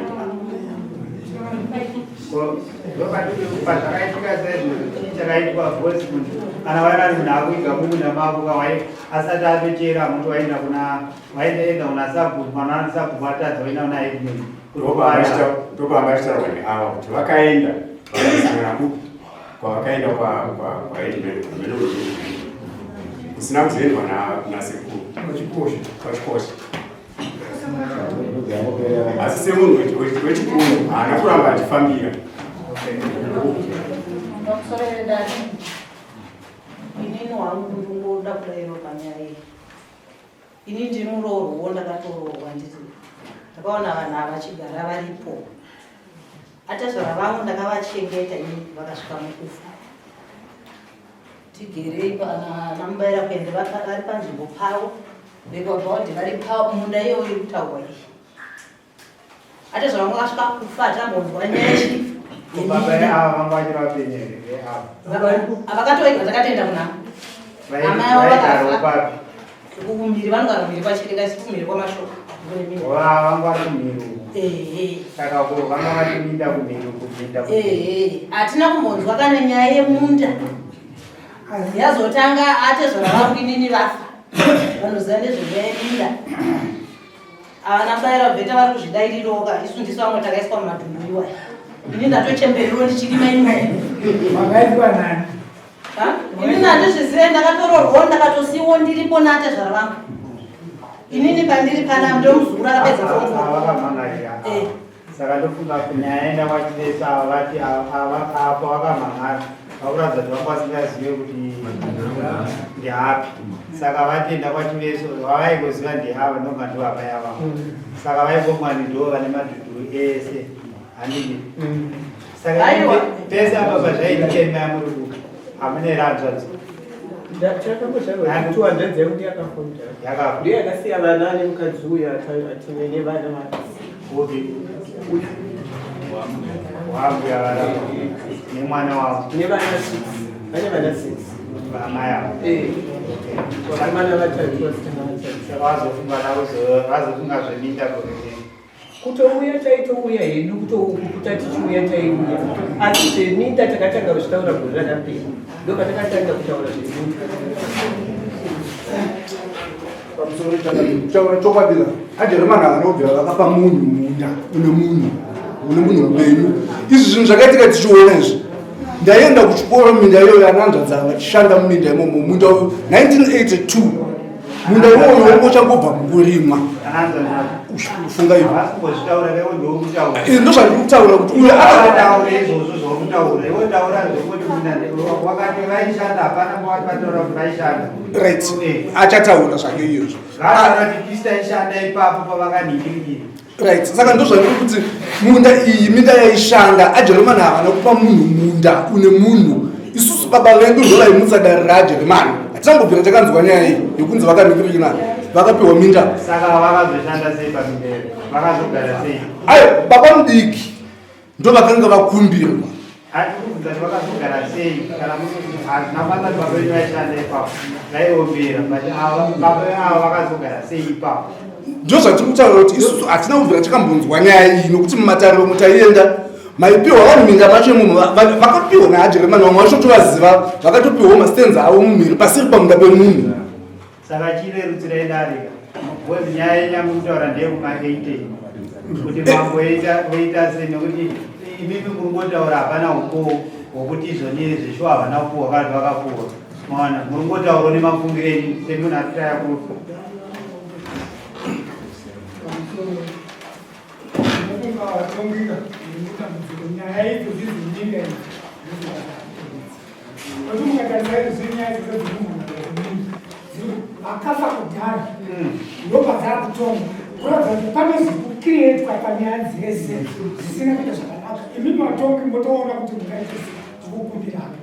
Pazvakaitika saizvozvo chii chakaitwa bhosi munhu kana vaina munhu akuiga mumunda mako kawai asati atochera muti waenda kuna waendaenda kuna sabhuku kana ana sabhuku atadza waenda kuna headman. Ndopanga chitaurwa neava kuti vakaenda vakasangana kupi? Kwavakaenda kwaedmeno kusina kuzoendwa nasekuru kwachikosha. Asi semunhu wechikuru haana kuramba achifambira. Pamusoro vedare, inini wangu ndingoda kudairwa panyaya iyi. Ini ndiri muroorwawo, ndakatoroorwa ndiri. Ndakaona vanhu ava vachigara varipo. Atezvara vangu ndakavachengeta ini vakasvika mukufa. Tigere ana Mubaira kuende vari panzvimbo pavo, vekwaBhaudhi vari pavo, munda iyoyo iri kutaurwa iyi. Atezvara vangu vakasvika kufa hatambonzwa nyaya yechi. Baba ava vanga vachiri vapenyu here ava? Vakatoigwa takatoenda kuna amai avo Vaigara vakafa. papi? Kumhiri vanogara kumhiri kwaChiringa, isi kumhiri kwaMashoko. Vanga vari kumhiri uko. Ehe. Saka ko vanga vachiminda kumhiri uko kuminda kumhiri. Ehe, hatina kumbonzwa kana nyaya yemunda. Yazotanga atezvara vangu inini vafa. Vanoziva nezvenyaya yeminda. Havana kudaira vheta vari kuzvidairiroka isu ndisu vamwe takaiswa mumadhumbu iwaya. Ini ndatochemberero ndichirima imwe. Makaitwa nani? Inini handizvizive, ndakatororwawo ndakatosiiwo ndiripo naatezvara vangu. Inini pandiri pana ndomuzukuru akapedza form four. Vakamhangarira. Saka ndofunga nyaya yaenda kwaChivesa ava vati ava apo vakamhan'ara vakuratidza kuti vanga vasingazive kuti ndeapi. Saka vatienda kwaChiveso vavaingoziva ndeava ndonga ndovamai ava. Saka vaingomwani ndo vane madhudhuru ese handidi. Saka Aiwa. pese apa pazvaitika imi amuri ku hamune ranzvadzo. Takambotaura kuti hanzvadzi yangu yakafunda. Yakafa. Ndiyo yakasiya vana nemukadzi uyu atine nevana vake. Upi? Wambuya varapa nemwana wavo. Nevana 6. Vane vana 6. Vamai avo. Eh. Vakomana vatatu, vasikana vatatu. Saka vazofunga vazofunga zveminda kuti Kutouya taitouya hedu kutoukukuta tichiuya taiuya, asi zveminda takatanga kuzvitaura gore rakapera, ndopatakatanga kutaura zveminda. Pamusoro kutaura chokwadi la ajeremani havana kubvira vakapa munhu munda une munhu une munhu upenyu. Izvi zvinhu zvakaitika tichiona izvi. Ndaienda kuchikoro minda iyoyo ananzvadzi ava vachishanda muminda imomo. Munda uyu 1982 munda iwoyo wanga uchangobva mukurimwa. Funga ivo. Havasi kumbozvitaura iwe ndokutaura. Izvi ndozvandiri kutaura kuti uyo Akataura izvozvo zvokutaura. Iwe taura zvekuti munda wakati vaishanda hapana mbowati vataura kuti vaishanda. Right, achataura zvake iyozvo. Vataura kuti tisu taishanda ipapo pavakanhingirikira. Right, saka ndozvandiri kuti munda iyi minda yaishanda. Ajeremani havana kupa munhu munda une munhu. Isusu baba vedu ndovaimutsa dare raajeremani, hatinambobvira takanzwa nyaya iyi yekunzi vakanhingirikina vakapiwa minda. Saka vakazoshanda sei paminda? Vakazogara sei? Ayo baba mudiki ndo vakanga vakumbirwa. Hatikubvunza kuti vakazogara sei kana hazvina basa kuti baba venyu vaishanda ipapo vaiombera, but ava baba ava vakazogara sei ipapo? Ndo zvatiri kutaura kuti isusu hatina kubvira takambonzwa nyaya iyi, nokuti mumatariro mutaienda maipiwa vanhu minda macho imomo vakapiwa naajeremani, vamwe vacho tovaziva vakatopiwawo mastenzi avo mumhiri pasiri pamunda pemunhu. Saka chirerutsirai darika because nyaya yenyu kutaura ndeyekuma-80 kuti mambo oita sei, nekuti imimi muri ngotaura hapana ukowo hwokuti izvoni zveshuwa havana kupuwa kana kuti vakapuwa. Maona muri ngotaurawo nemafungiro enyu semunhu ari kutaya kufa. Ndinofunga vatongika nemudambudziko nyaya idzo dzidziminda idzi. Kuti mukatarisa izvi nyaya dzese dziri kumhan'ara vakafa kudhara ndopadzakutongwa, kuratidza kuti pane zvikukiretwa panyaya dzese zvisina kuita zvakanaka. Imi matongi motoona kuti mungaite zvikukumbirana.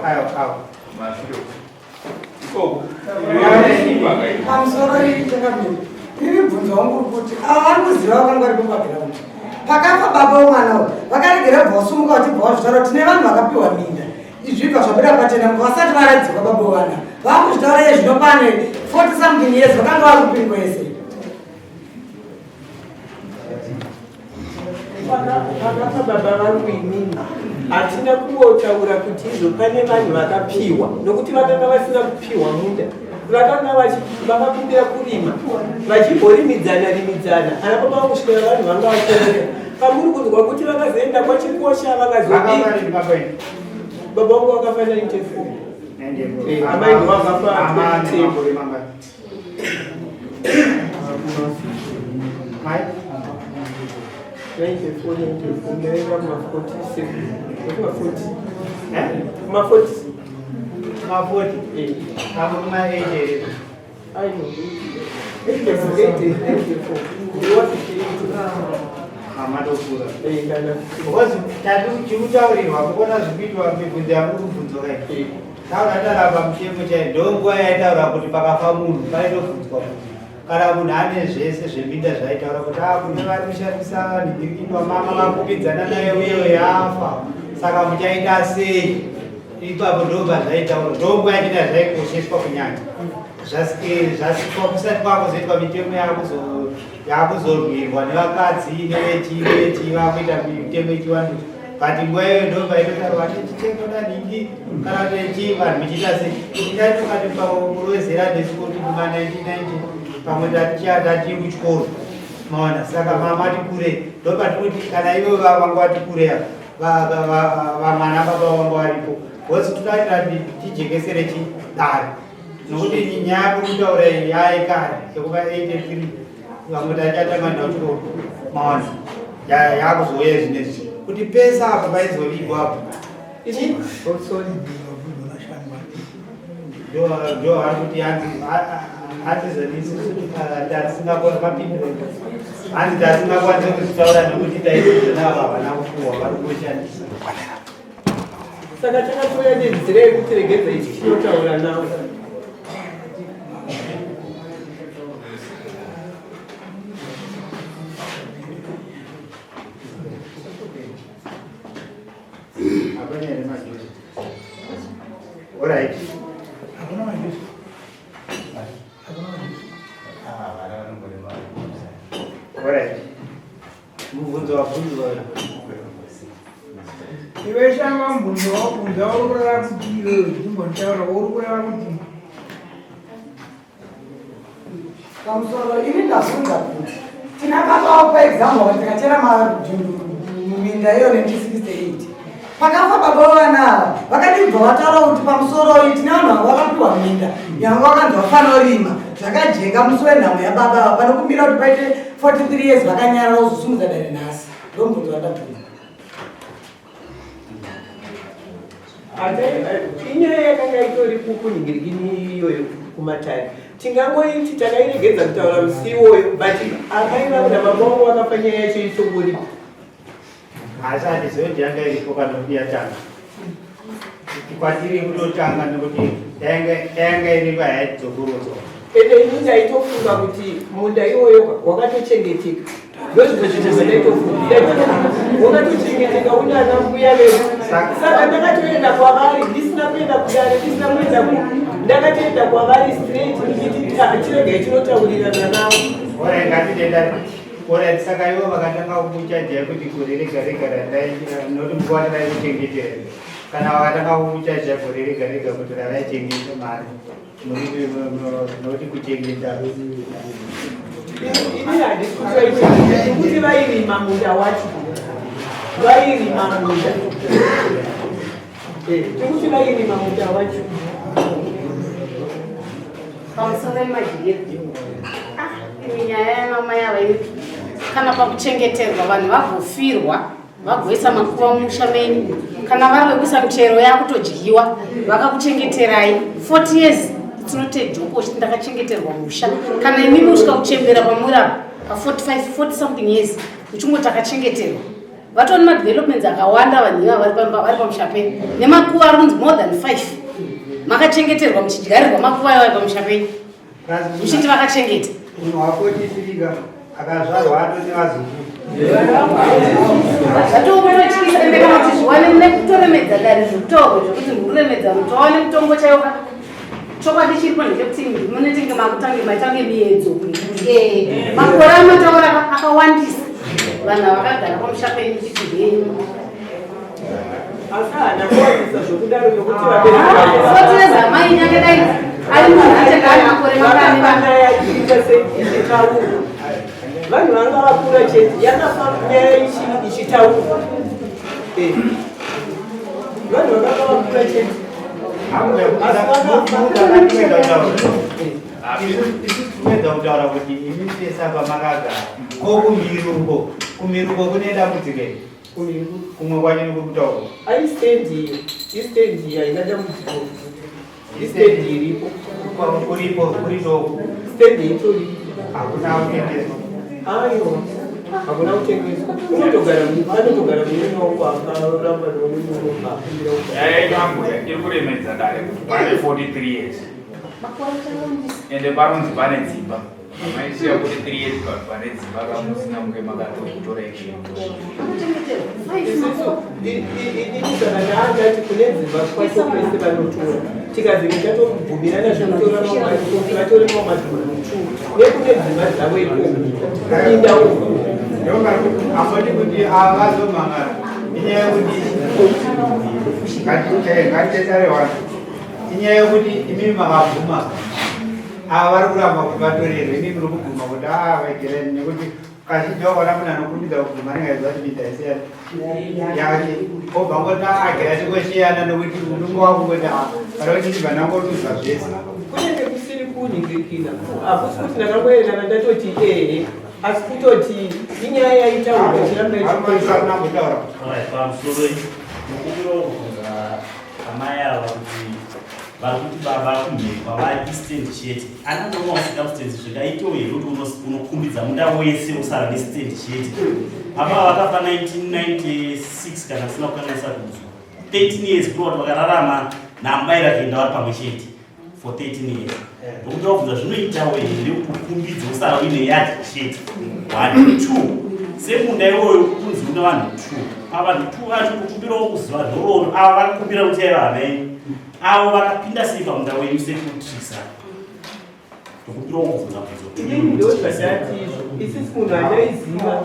Ayo. Pamusoro iri chakamira iri bvunzo wangu uri kuti ava vari kuziva vakanga vari pabackground pakafa baba womwana uyu vakaregera bva vasumuka vachibva vazvitaura kuti tine vanhu vakapiwa minda. Izvibva zvabuda pachena vasati varadzikwa baba wevana vakuzvitaura iye zvino pane 40 something years vakanga vari kupingo yese. Pakafa baba vangu inini hatina kungotaura kuti izvo pane vanhu vakapiwa, nokuti vakanga vasina kupiwa munda. Vakanga vakakumbira kurima vachimborimidzana rimidzana ana baba vangu kusvikira vanhu vanga vachembera. Pamuri kunzwa kuti vakazoenda kwachikosha vakazodii? Baba vangu vakafa 94. Amai ndivo vakafa 2010. Mai? 94, 94, ndaenda kuma 47, kuma 40. Kuma 40. Kuma 40? Apo kuma 8 here? I know. 84, 84. Ndiwa 58. Amatokura. Because tati chikutaurirwa kuona zvikuitwa mibvunzo yamuri kubvunzwa kai. Taura tarapa mutemo chai ndonguva yaitaura kuti pakafa munhu paitobvunzwa munhu. Kana munhu ane zvese zveminda zvaitaura kuti ah kune vari kushandisa nhingirikindwa mama vakupidzana naye uye yafa saka muchaita sei ipapo ndobva zvaitaura ndonguva yachita zvaikosheswa kunyanya zvasikwa kusati kwakuzoitwa mitemo yakuzorwirwa nevakadzi nevechi nevechi vakuita mitemo ichiwandudzwa but nguva iyoyo ndo paitotaurwa tichitengo nanhingi kana kuti chii vanhu muchiita sei tingatokati pamurowezera nesu kuti kuma 1990 pamwe tatichii kuchikoro maona saka mama tikure ndopatikuti kana ivo vanga vatikure vamwana baba vanga varipo because todaita tijekesere chidare nokuti nyaya kuri kutaura iyi yaekare yekuva 83 vamwe tachatanga ndachikoro maona yakuzouya zvinezvi kuti pese apo paizovigwa apo ndo ari kuti hanzi tasingakwanisi kuzvitaura nekuti taizozonavo havana kupuhwa vari kushandisa. Saka takatouya nenzira yekuti regedza ichi chinotaura navo. Hapana here majuzi? Alright. Hakuna majuzi. Hakuna majuzi. Alright. Mubvunzo wabvunzwa. Iwe shanga mubvunzo wabvunza uri kureva kuti iwewe chimbonitaura uri kureva kuti Pamusoro ini ndabvunza kuti tina baba wako paexample tikachera madhundu muminda iyo 1968 pakafa baba vavana ava vakadibva vataura kuti pamusoro iyi tine vanhu vanga vakapiwa minda yanga vakanzi vafanorima zvakajeka musi wenhamo yababa ava panokumbira kuti paite 43 years vakanyarara kuzosumudza dare nhasi. Ndomubvunzo wandabvunza. Inyaya yakanga itori kunhingirikini iyoyo kumatare tingangoiti takairegedza kutaura musi iwoyo, but amai vangu nababa vangu vakafa nyaya yacho itongoripo. Asi handizivi kuti yanga iripo kana kuti yatanga kwatiri kutotanga nekuti yanga iripo hayaidzokurodzwa. Ende ini ndaitofunga kuti munda iwoyo wakatochengeteka, ndozvimwe zvinhu zvandaitofunga, wakatochengeteka unana mbuya vedu. Saka ndakatoenda kwavari ndisina kuenda kudare, ndisina kuenda ku ndakatoenda kwavari straight ndichiti chiregai tinotaurirana navo. Alright, ngatitenda. Alright, saka ivo vakatanga kukuchajai kuti gore rega rega randai nokuti nguva ravaikuchengetera kana vakatanga kukuchaja gore rega rega kuti ravaichengeta mari nokuti kuchengeta. Ini handisi kutoita kuti vairima munda wacho, vairima munda. Tikuti vairima munda wacho. Pamusoro emadyiro, imi nyaya yamamai ava iri kana pakuchengeterwa vanhu vagofirwa vagoisa makuva mumusha menyu kana vari vekuisa michero yakutodyiwa vakakuchengeterai 40 years. It's not a joke uchiti ndakachengeterwa musha. Kana imimi usvika kuchembera pamuri apa pa45 40 something years uchingoti takachengeterwa. Vatori madevelopments akawanda vanhu ivava vari pamusha penyu nemakuva ari kunzi more than 5 makachengeterwa muchidyarirwa makuva iwayo pamusha penyu muchiti vakachengeta. Munhu wa43 akazvarwa atone vazukuru. Zvatongototyisa ende kana kuti zviwane nekutoremedza dare zvekutaurwa zvekuti ndikuremedza mutowane mutongo chaiwo. Chokwadi chiripo ndechekuti munetenge makutange maitange miedzo. Makore amataura akawandisa vanhu avakagara pamusha penyu chiti henyu. Asi haana kuwanisa zvokudaro nokuti vabereki 40 years amai nyake dai ari munhu achagara. Yakafa nyaya ichiita sei ichitaurwa. Vanhu vanga vakura chete yakafa nyaya ichitaurwa. Eh. Vanhu vakanga vakura chete. Asi vakafa. Isu tinoedza kutaura kuti imi tese apa makagara ko kumiruko kumiruko kune dambudziko iri kumwe kwacho nekuri kutaura Aistendi iyo. Istendi iyo haina dambudziko. Istendi iripo. Kuripo kuritoku. Stendi itoripo. Hakuna kutengeswa. Aiwa. Hakuna kutengeswa. Unotogara anotogara murume wangu akaramba nomurume akumbira Nyaya yenyu ambuya iri kuremedza dare kuti pane 43 years ende panonzi pane dzimba. Maisiya 43 years but pane dzimba kamusina kunge makatotora action. Isusu inini saka ndaandati kune dzimba kwacho kwese vanotora tikazenge tatobvumirana zvekutora mamwe vatore mamwe madhuru two nekune dzimba dzavo ikoko kuminda uku. Amboti kuti ava vazomhangara inyaya yekuti ngatitetare wani inyaya yekuti imimi makabvuma ava vari kuramba kuti vatorerwe imimi muri kubvuma kuti aa vegereni nekuti kazhinji wakaona munhu anokurumidza kubvuma anenge aiziva kuti minda yese yake obva ngoti agera tingosiyana nekuti unonge wakungoti kana kuti ndibva ndangoluza zvese. Kunenge kusiri kunhingirikina hakusi kuti ndakangoerekana ndatoti ehe asi kutoti inyaya yaitaurwa chiramba. Pamusoro mukumbiro wokubvunza amai ava kuti vari kuti baba kumhiri kwavari istand chete. Ana normal circumstances zvingaitewo here kuti unokumbidza munda wese usara nestand chete? Baba ava vakafa 1996 kana sina kukanganisa kunzwa 13 years kureva kuti vakararama namubaira kuenda vari pamwe chete for 13 years. Ndokuti wabvunza zvinoitawo here kuti ukumbidze usara uine yard chete? One two semunda iwoyo kunzi une vanhu two pavanhu two vacho kukumbirawo kuziva nhoroondo ava vakakumbira kuti aiva hama yenyu avo vakapinda sei pamunda wenyu sekutrisa. Ndokumbirawo kubvunza bvunzo. Inini ndo zvandati izvo isisi munhu andaiziva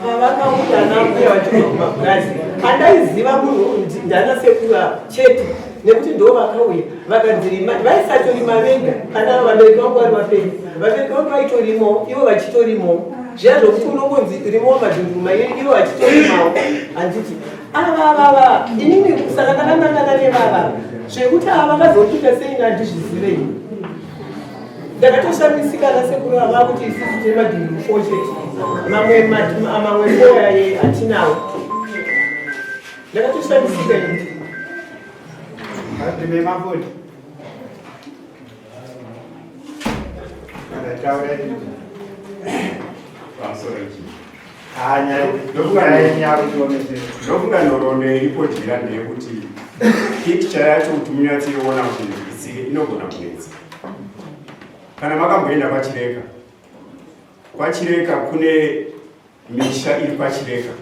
pavakauya nambuya vachibva kumapurazi andaiziva munhu ndana sekuru ava chete nekuti ndo vakauya vakanzirima vaisatorima vega kana vabereki vangu vari vapenyu vabereki vangu vaitorimawo ivo vachitorimawo zviya zvokuti unongonzi rimawo madhunduru mairi ivo vachitorimawo handiti avavava inini saka ndakanangana nevava zvekuti ava vakazopinda sei nandizvizivei ndakatoshamisika nasekuru ava kuti isusu tine madhunduru four chete mamwe mamwe four aye hatinawo ndakatoshamisika ini. Ndime mafoti taura. Pamusoro ichi. Nyaya yenyu yakutionesera. Ndofunga nhoroondo iripo dyira ndeyekuti picture yacho kuti munyatsoiona kuti itsike inogona kunetsa. Kana makamboenda kwaChireka, kwaChireka kune misha iri kwaChireka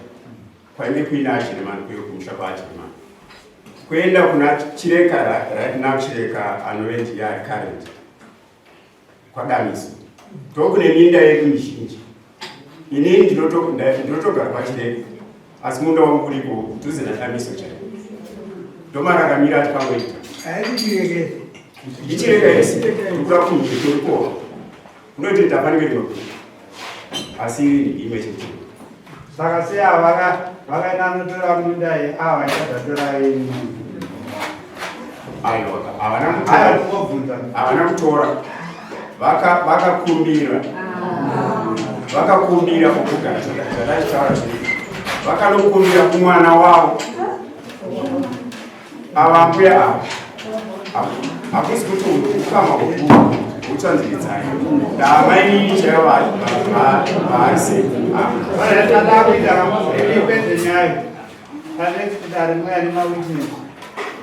kwainge kuine aChiremani kuyo kumusha kwaAchiremani kuenda kuna Chireka right now Chireka anove ndiye ari current kwaDamiso ndokune minda yedu mizhinji. Inini ndinotogara kwaChireka asi munda wangu uripo dhuze naDamiso chaipo ndomararamiro atikangoita. Ichireka yese ndikuda kunzvitokoa unotoita panenge rinokuda asi imwe chete. Saka sei ava vakaenda anotora munda ye ava vachadatora yenyu? Aiwa, havana kutora. Havana kutora. Vakakumbira vakakumbira pokugara zvadachitaura zvii vakanokumbira kumwana wavo ava mbuya ava. Hakusi kuti ukama hukuru huchanziridzai ndamainini chaivo vaase. Tadakuita ipedze nyaya panext dare mweya nemawitness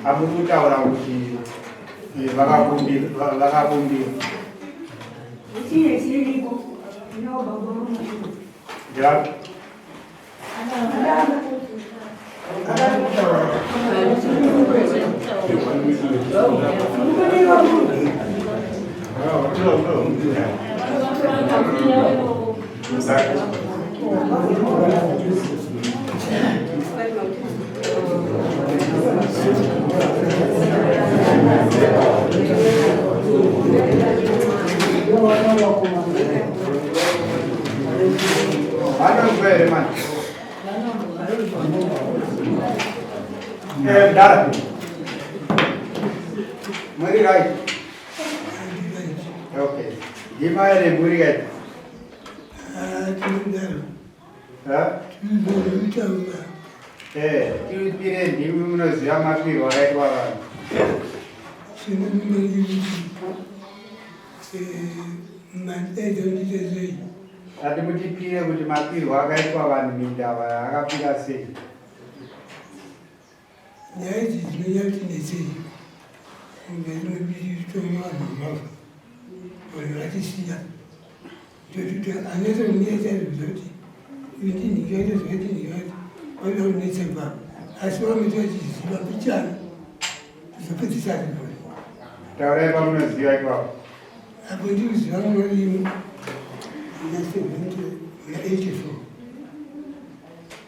hamuri kutaura kuti vakakumbira vakakumbira. Witness iriko inobaba. Ya. Muri right? Okay. Ndima here muri right? Eh, tiripire ndimi munoziva mapirwo akaitwa vanhu. Ati mutipire kuti mapirwo akaitwa vanhu minda akapira sei? Nyaya idzi dzinonyanya kuti netsei kunge vanhu vafa vanhu vatisiya ndokuti anetse kunetsa zvekuti ndinhikaita zvakati ndikati vanoda kunetsa ipapo asi vanoita vachiziva mbichana kuzopedzisa ripo taurai pamunoziva ipapo apo ndikuziva munorimo muna 70 muna 84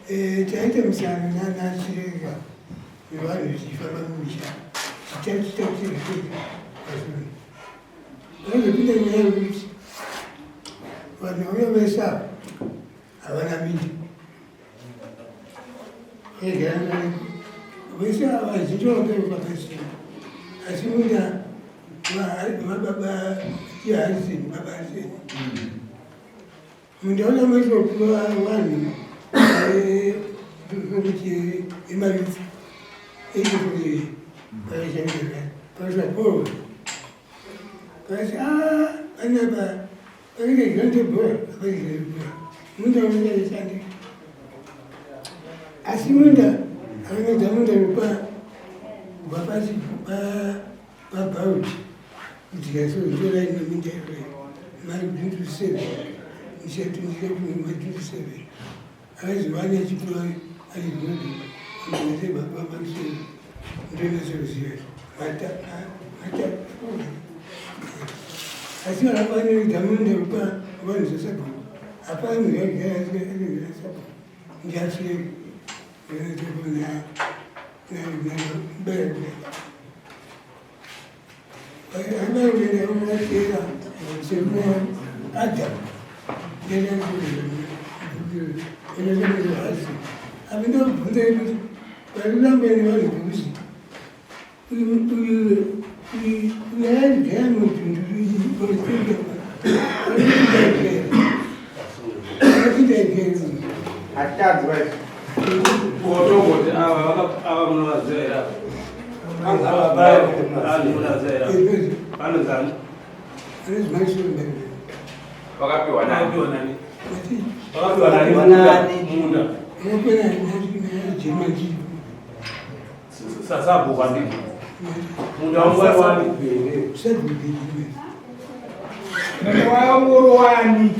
Eh, taita musangano nanachirega nevanhu tichifamba mumisha tichachitatirega pasure vanozopinda nyaya yekuti vanhu vauya vese ava havana minda vegara vese ava vazhinji vakaperuka pasina asi munda mababa tihariseni baba hariseni Mundaona maitwa kuva vanhu kuti emaritsi eikuti paishandira paisaporo paisi a panapa panenge zvante bhora apaizere bhora munda unochaishandi asi munda anoedza munda wepa kubva pasi pabauti ndikasozotora ine minda iyoyo madundu seven ndichatundichatundu seven akaziva nechipiwa aizvoti andinase baba mamuseve ndonatsoziva mata mata asi vakafanira munda kupa vanhu zvasabhuku hapana munhu yaigara ndiachireko ndinotoona na Hatanzwa izvi. Kotongoti ava ava munovaziva here ava? Vanonzani? Vakapiwa nani? Vakapiwa nani munda? Sasabhuku andizvo. Munda wangu wari wani? Munda wangu wani?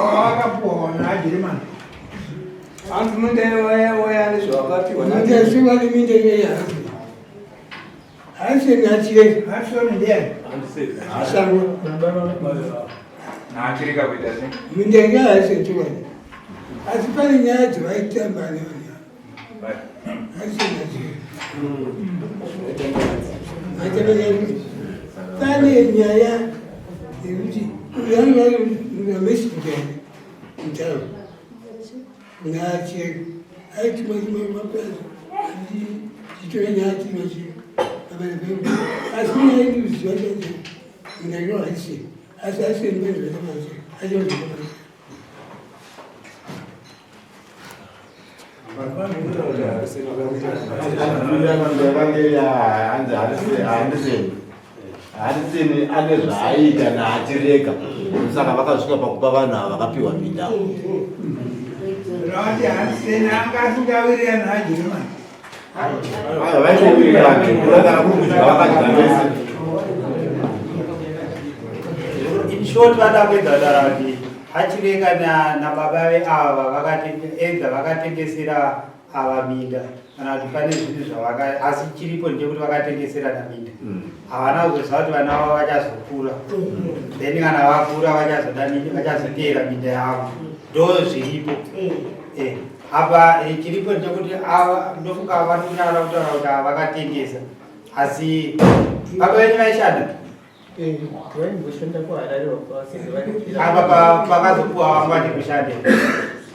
Wakapiwa naJeremani. Hanzi munda wayani zvawakapiwa Munda sewani minda iyoyo haaseni achireka. Haaseni ndiani? Asango. Naachireka kuita sei? Minda inga haaseni chokwadi. Asi pane nyaya dzavaitamba nevanhu. Haaseni achireka. Vaitamba nyaya yekuti pane nyaya yekuti uyu anga ari mutauro. Nache aiti mapurazi chitore nyaya chimwe chimwe asi nyaya iri kuziva chacho munhu haisi asi asiri kwezvakamanzi achozvakamanzi Hariseni ane zvaaiita naachireka saka vakasvika pakupa vanhu ava vakapiwa minda. Rati Hariseni anga asingawirirani naJeremani. Aya vaitowirirana kana kuri kudya vakadya vese. In short vada kuedza kutaura kuti achireka nababa veava vakati edza vakatengesera ava minda kana kuti pane zvinhu zvavaka asi chiripo ndechekuti vakatengeserana minda mm. havana kuzoziva kuti vana vavo vachazokura mm. then kana vakura vachazoda vachazoteera minda yavo ndo zviripo mm. eh, apa eh, chiripo ndechekuti ava ndofunga vari kunyara kutaura kuti ava vakatengesa asi baba venyu vaishanda eh, vaimboshanda kuharare apa pakazopuwa vanga vachikushanda.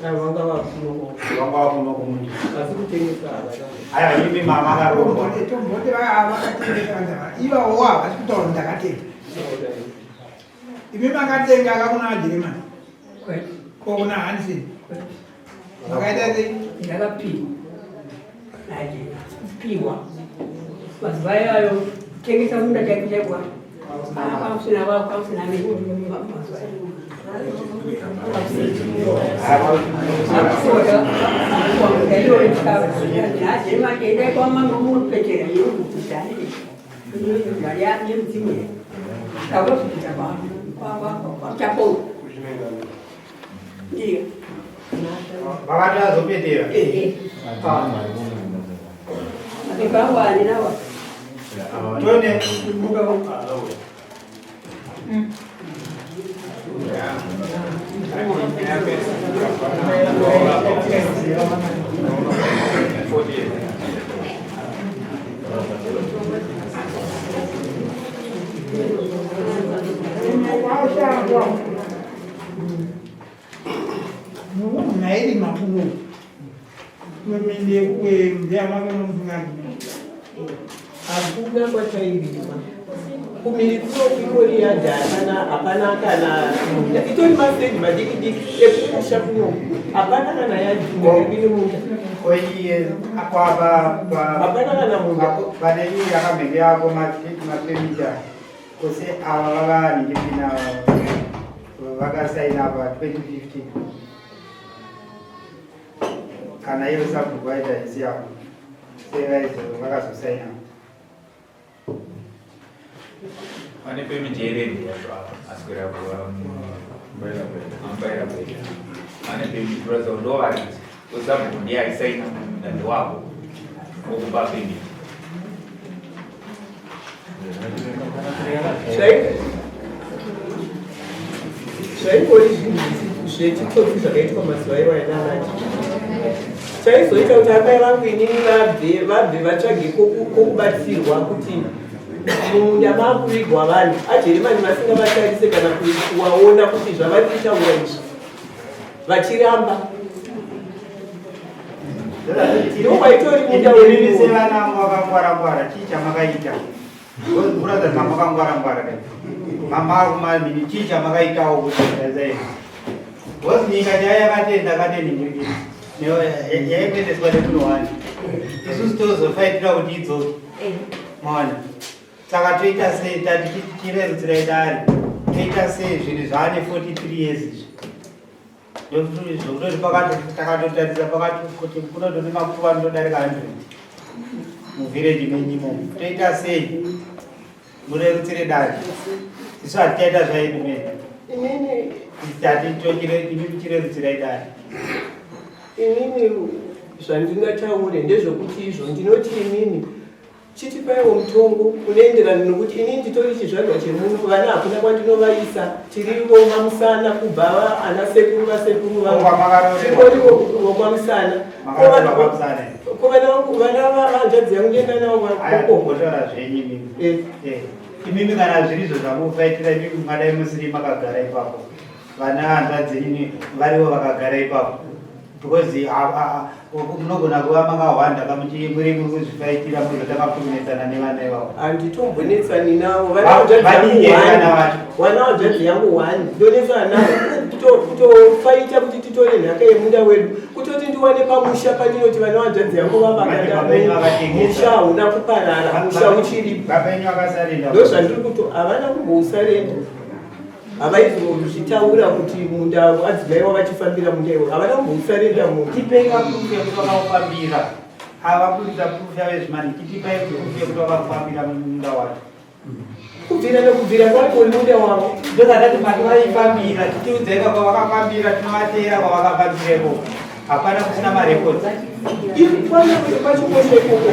Vanga vakunoko. Vanga vakunoko mundi. Asi kutengesa havana. Aiwa imi mama akaroorwa. Tomboti vakatengesa vanhu ivavo havasi kutaura kuti ndakatenga. Imi makatenga kakuna vaJeremani. Ko kuna Hansen. Makaita sei? Ndakapiwa. Piwa. Mazuva iwayo kutengesa munda chaiko chaiko. Kwakusina kwakusina mazuva Vakati azopetera. Tone. Nairi makuno. Mende kwe mbe mungani. Hakuna kwatairima. Kumiri kuno kuingori yadha hapana hapana kana munda. Itori masendi madiki diki ekumusha kuno. Hapana kana yadhi ine munda. Koiye kwapa hapana kana munda. Pane iyi yakamhenge yako mapemita kose ava vavanhingipina vakasaina pa 2015 kana iyo sabhuku vaita isi yavo sevaizo vakazosaina Pane payment yerendi yacho apa aswera kuva ambaira kwenda. Pane payment kuratidza kuti ndovaridzi. Osabhuku ndiye aisaina munda ndewako wokupa payment. Zvaingori zvinhu zvechitsotsi zvakaitwa mazuva iwayo nanachi chaizoita kuti amai vangu inini vabve vabve vatsvage kwokubatsirwa kuti mumunda maakuvigwa vanhu ajeremani vasingavatarise kana kuvaona kuti zvavari kutaura izvi vachiramba ndokwaitori munda Imimi sevana vakangwara-ngwara chii chamakaita? Kuratidza kuti makangwara-ngwara kai. Mama akumamini chii chamakaitawo kuti tarisai. Because nyika chaiyo yakatenda kateningirikiri. Yaikuendeswa nemunhu wani. Isusu tozofaitira kuti idzoke. Maona. Saka toita sei tati tirerutsirai dare. Toita sei zvinhu zvaane 43 years izvi. Zvokutoti pakati takatotarisa pakati kuti kunototi makuva anotodarika 100 muvhireji menyu imomo. Toita sei murerutsire dare. Isu hatichaita zvaedu mene. Inini Tati imi muchirerutsirai dare. Inini zvandingataure ndezvokuti izvo ndinoti inini chitipaiwo mutongo unoenderana nokuti inini nditori chizvarwa chemuno vana hakuna kwandinovaisa tirivo mamusana kubva ana sekuru vasekuru vangu vokwamusana Makaroorwa kwaMusana. ko vana vangu vana vahanzvadzi yangu ndienda navo Aya vakoko kumbotaura zvenyu imimi. Eh. Imimi kana zvirizvo zvamufaitira imimi mungadai musiri makagara ipapo. Vana hanzvadzi ini varivo vakagara ipapo. Because munogona kuva makahwanda kamuchi muri muri kuzvifaitira muzotanga kunetsana nevana ivavo. Handitombonetsani navo Vadii here vana vacho? vana hanzvadzi yangu one ndonetsana navo kutofaita kuti titore nhaka yemunda wedu kutoti ndiwane pamusha pandinoti vana hanzvadzi yangu Manje baba venyu vakatengesa. musha hauna kuparara musha uchiripo Baba venyu vakasarenda. ndozvandiri kuto havana kumbousarenda havaizozvitaura kuti munda adzimai wavachifambira munda iwo havana kumbousarenda munhu Tipei proof yekuti vakaufambira. Ava kuita proof yavezvimani titipai proof yekuti vakafambira munda wacho. Kubvira nekubvira kwakuri munda wavo. Ndozvatati mati vaifambira titiudzai kwavakafambira tinovateera kwavakafambira ikoko. Hapana kusina marekodzi. Kwachikosha ikoko.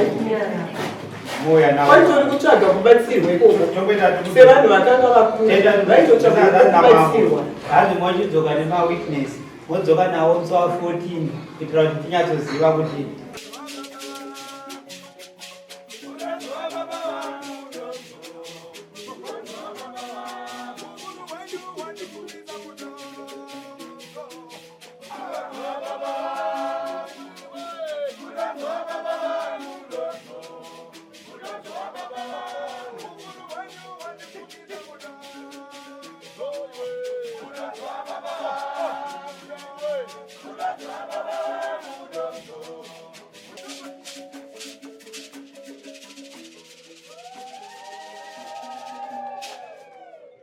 Mouya nawo. Kwaitori kutsvaga kubatsirwa ikoko. Sevanhu vakanga vakura vaitotsvaga kubatsirwa. Hanzi mochidzoka nemawitness modzoka nawo musi wa 14 kuitira kuti tinyatsoziva kuti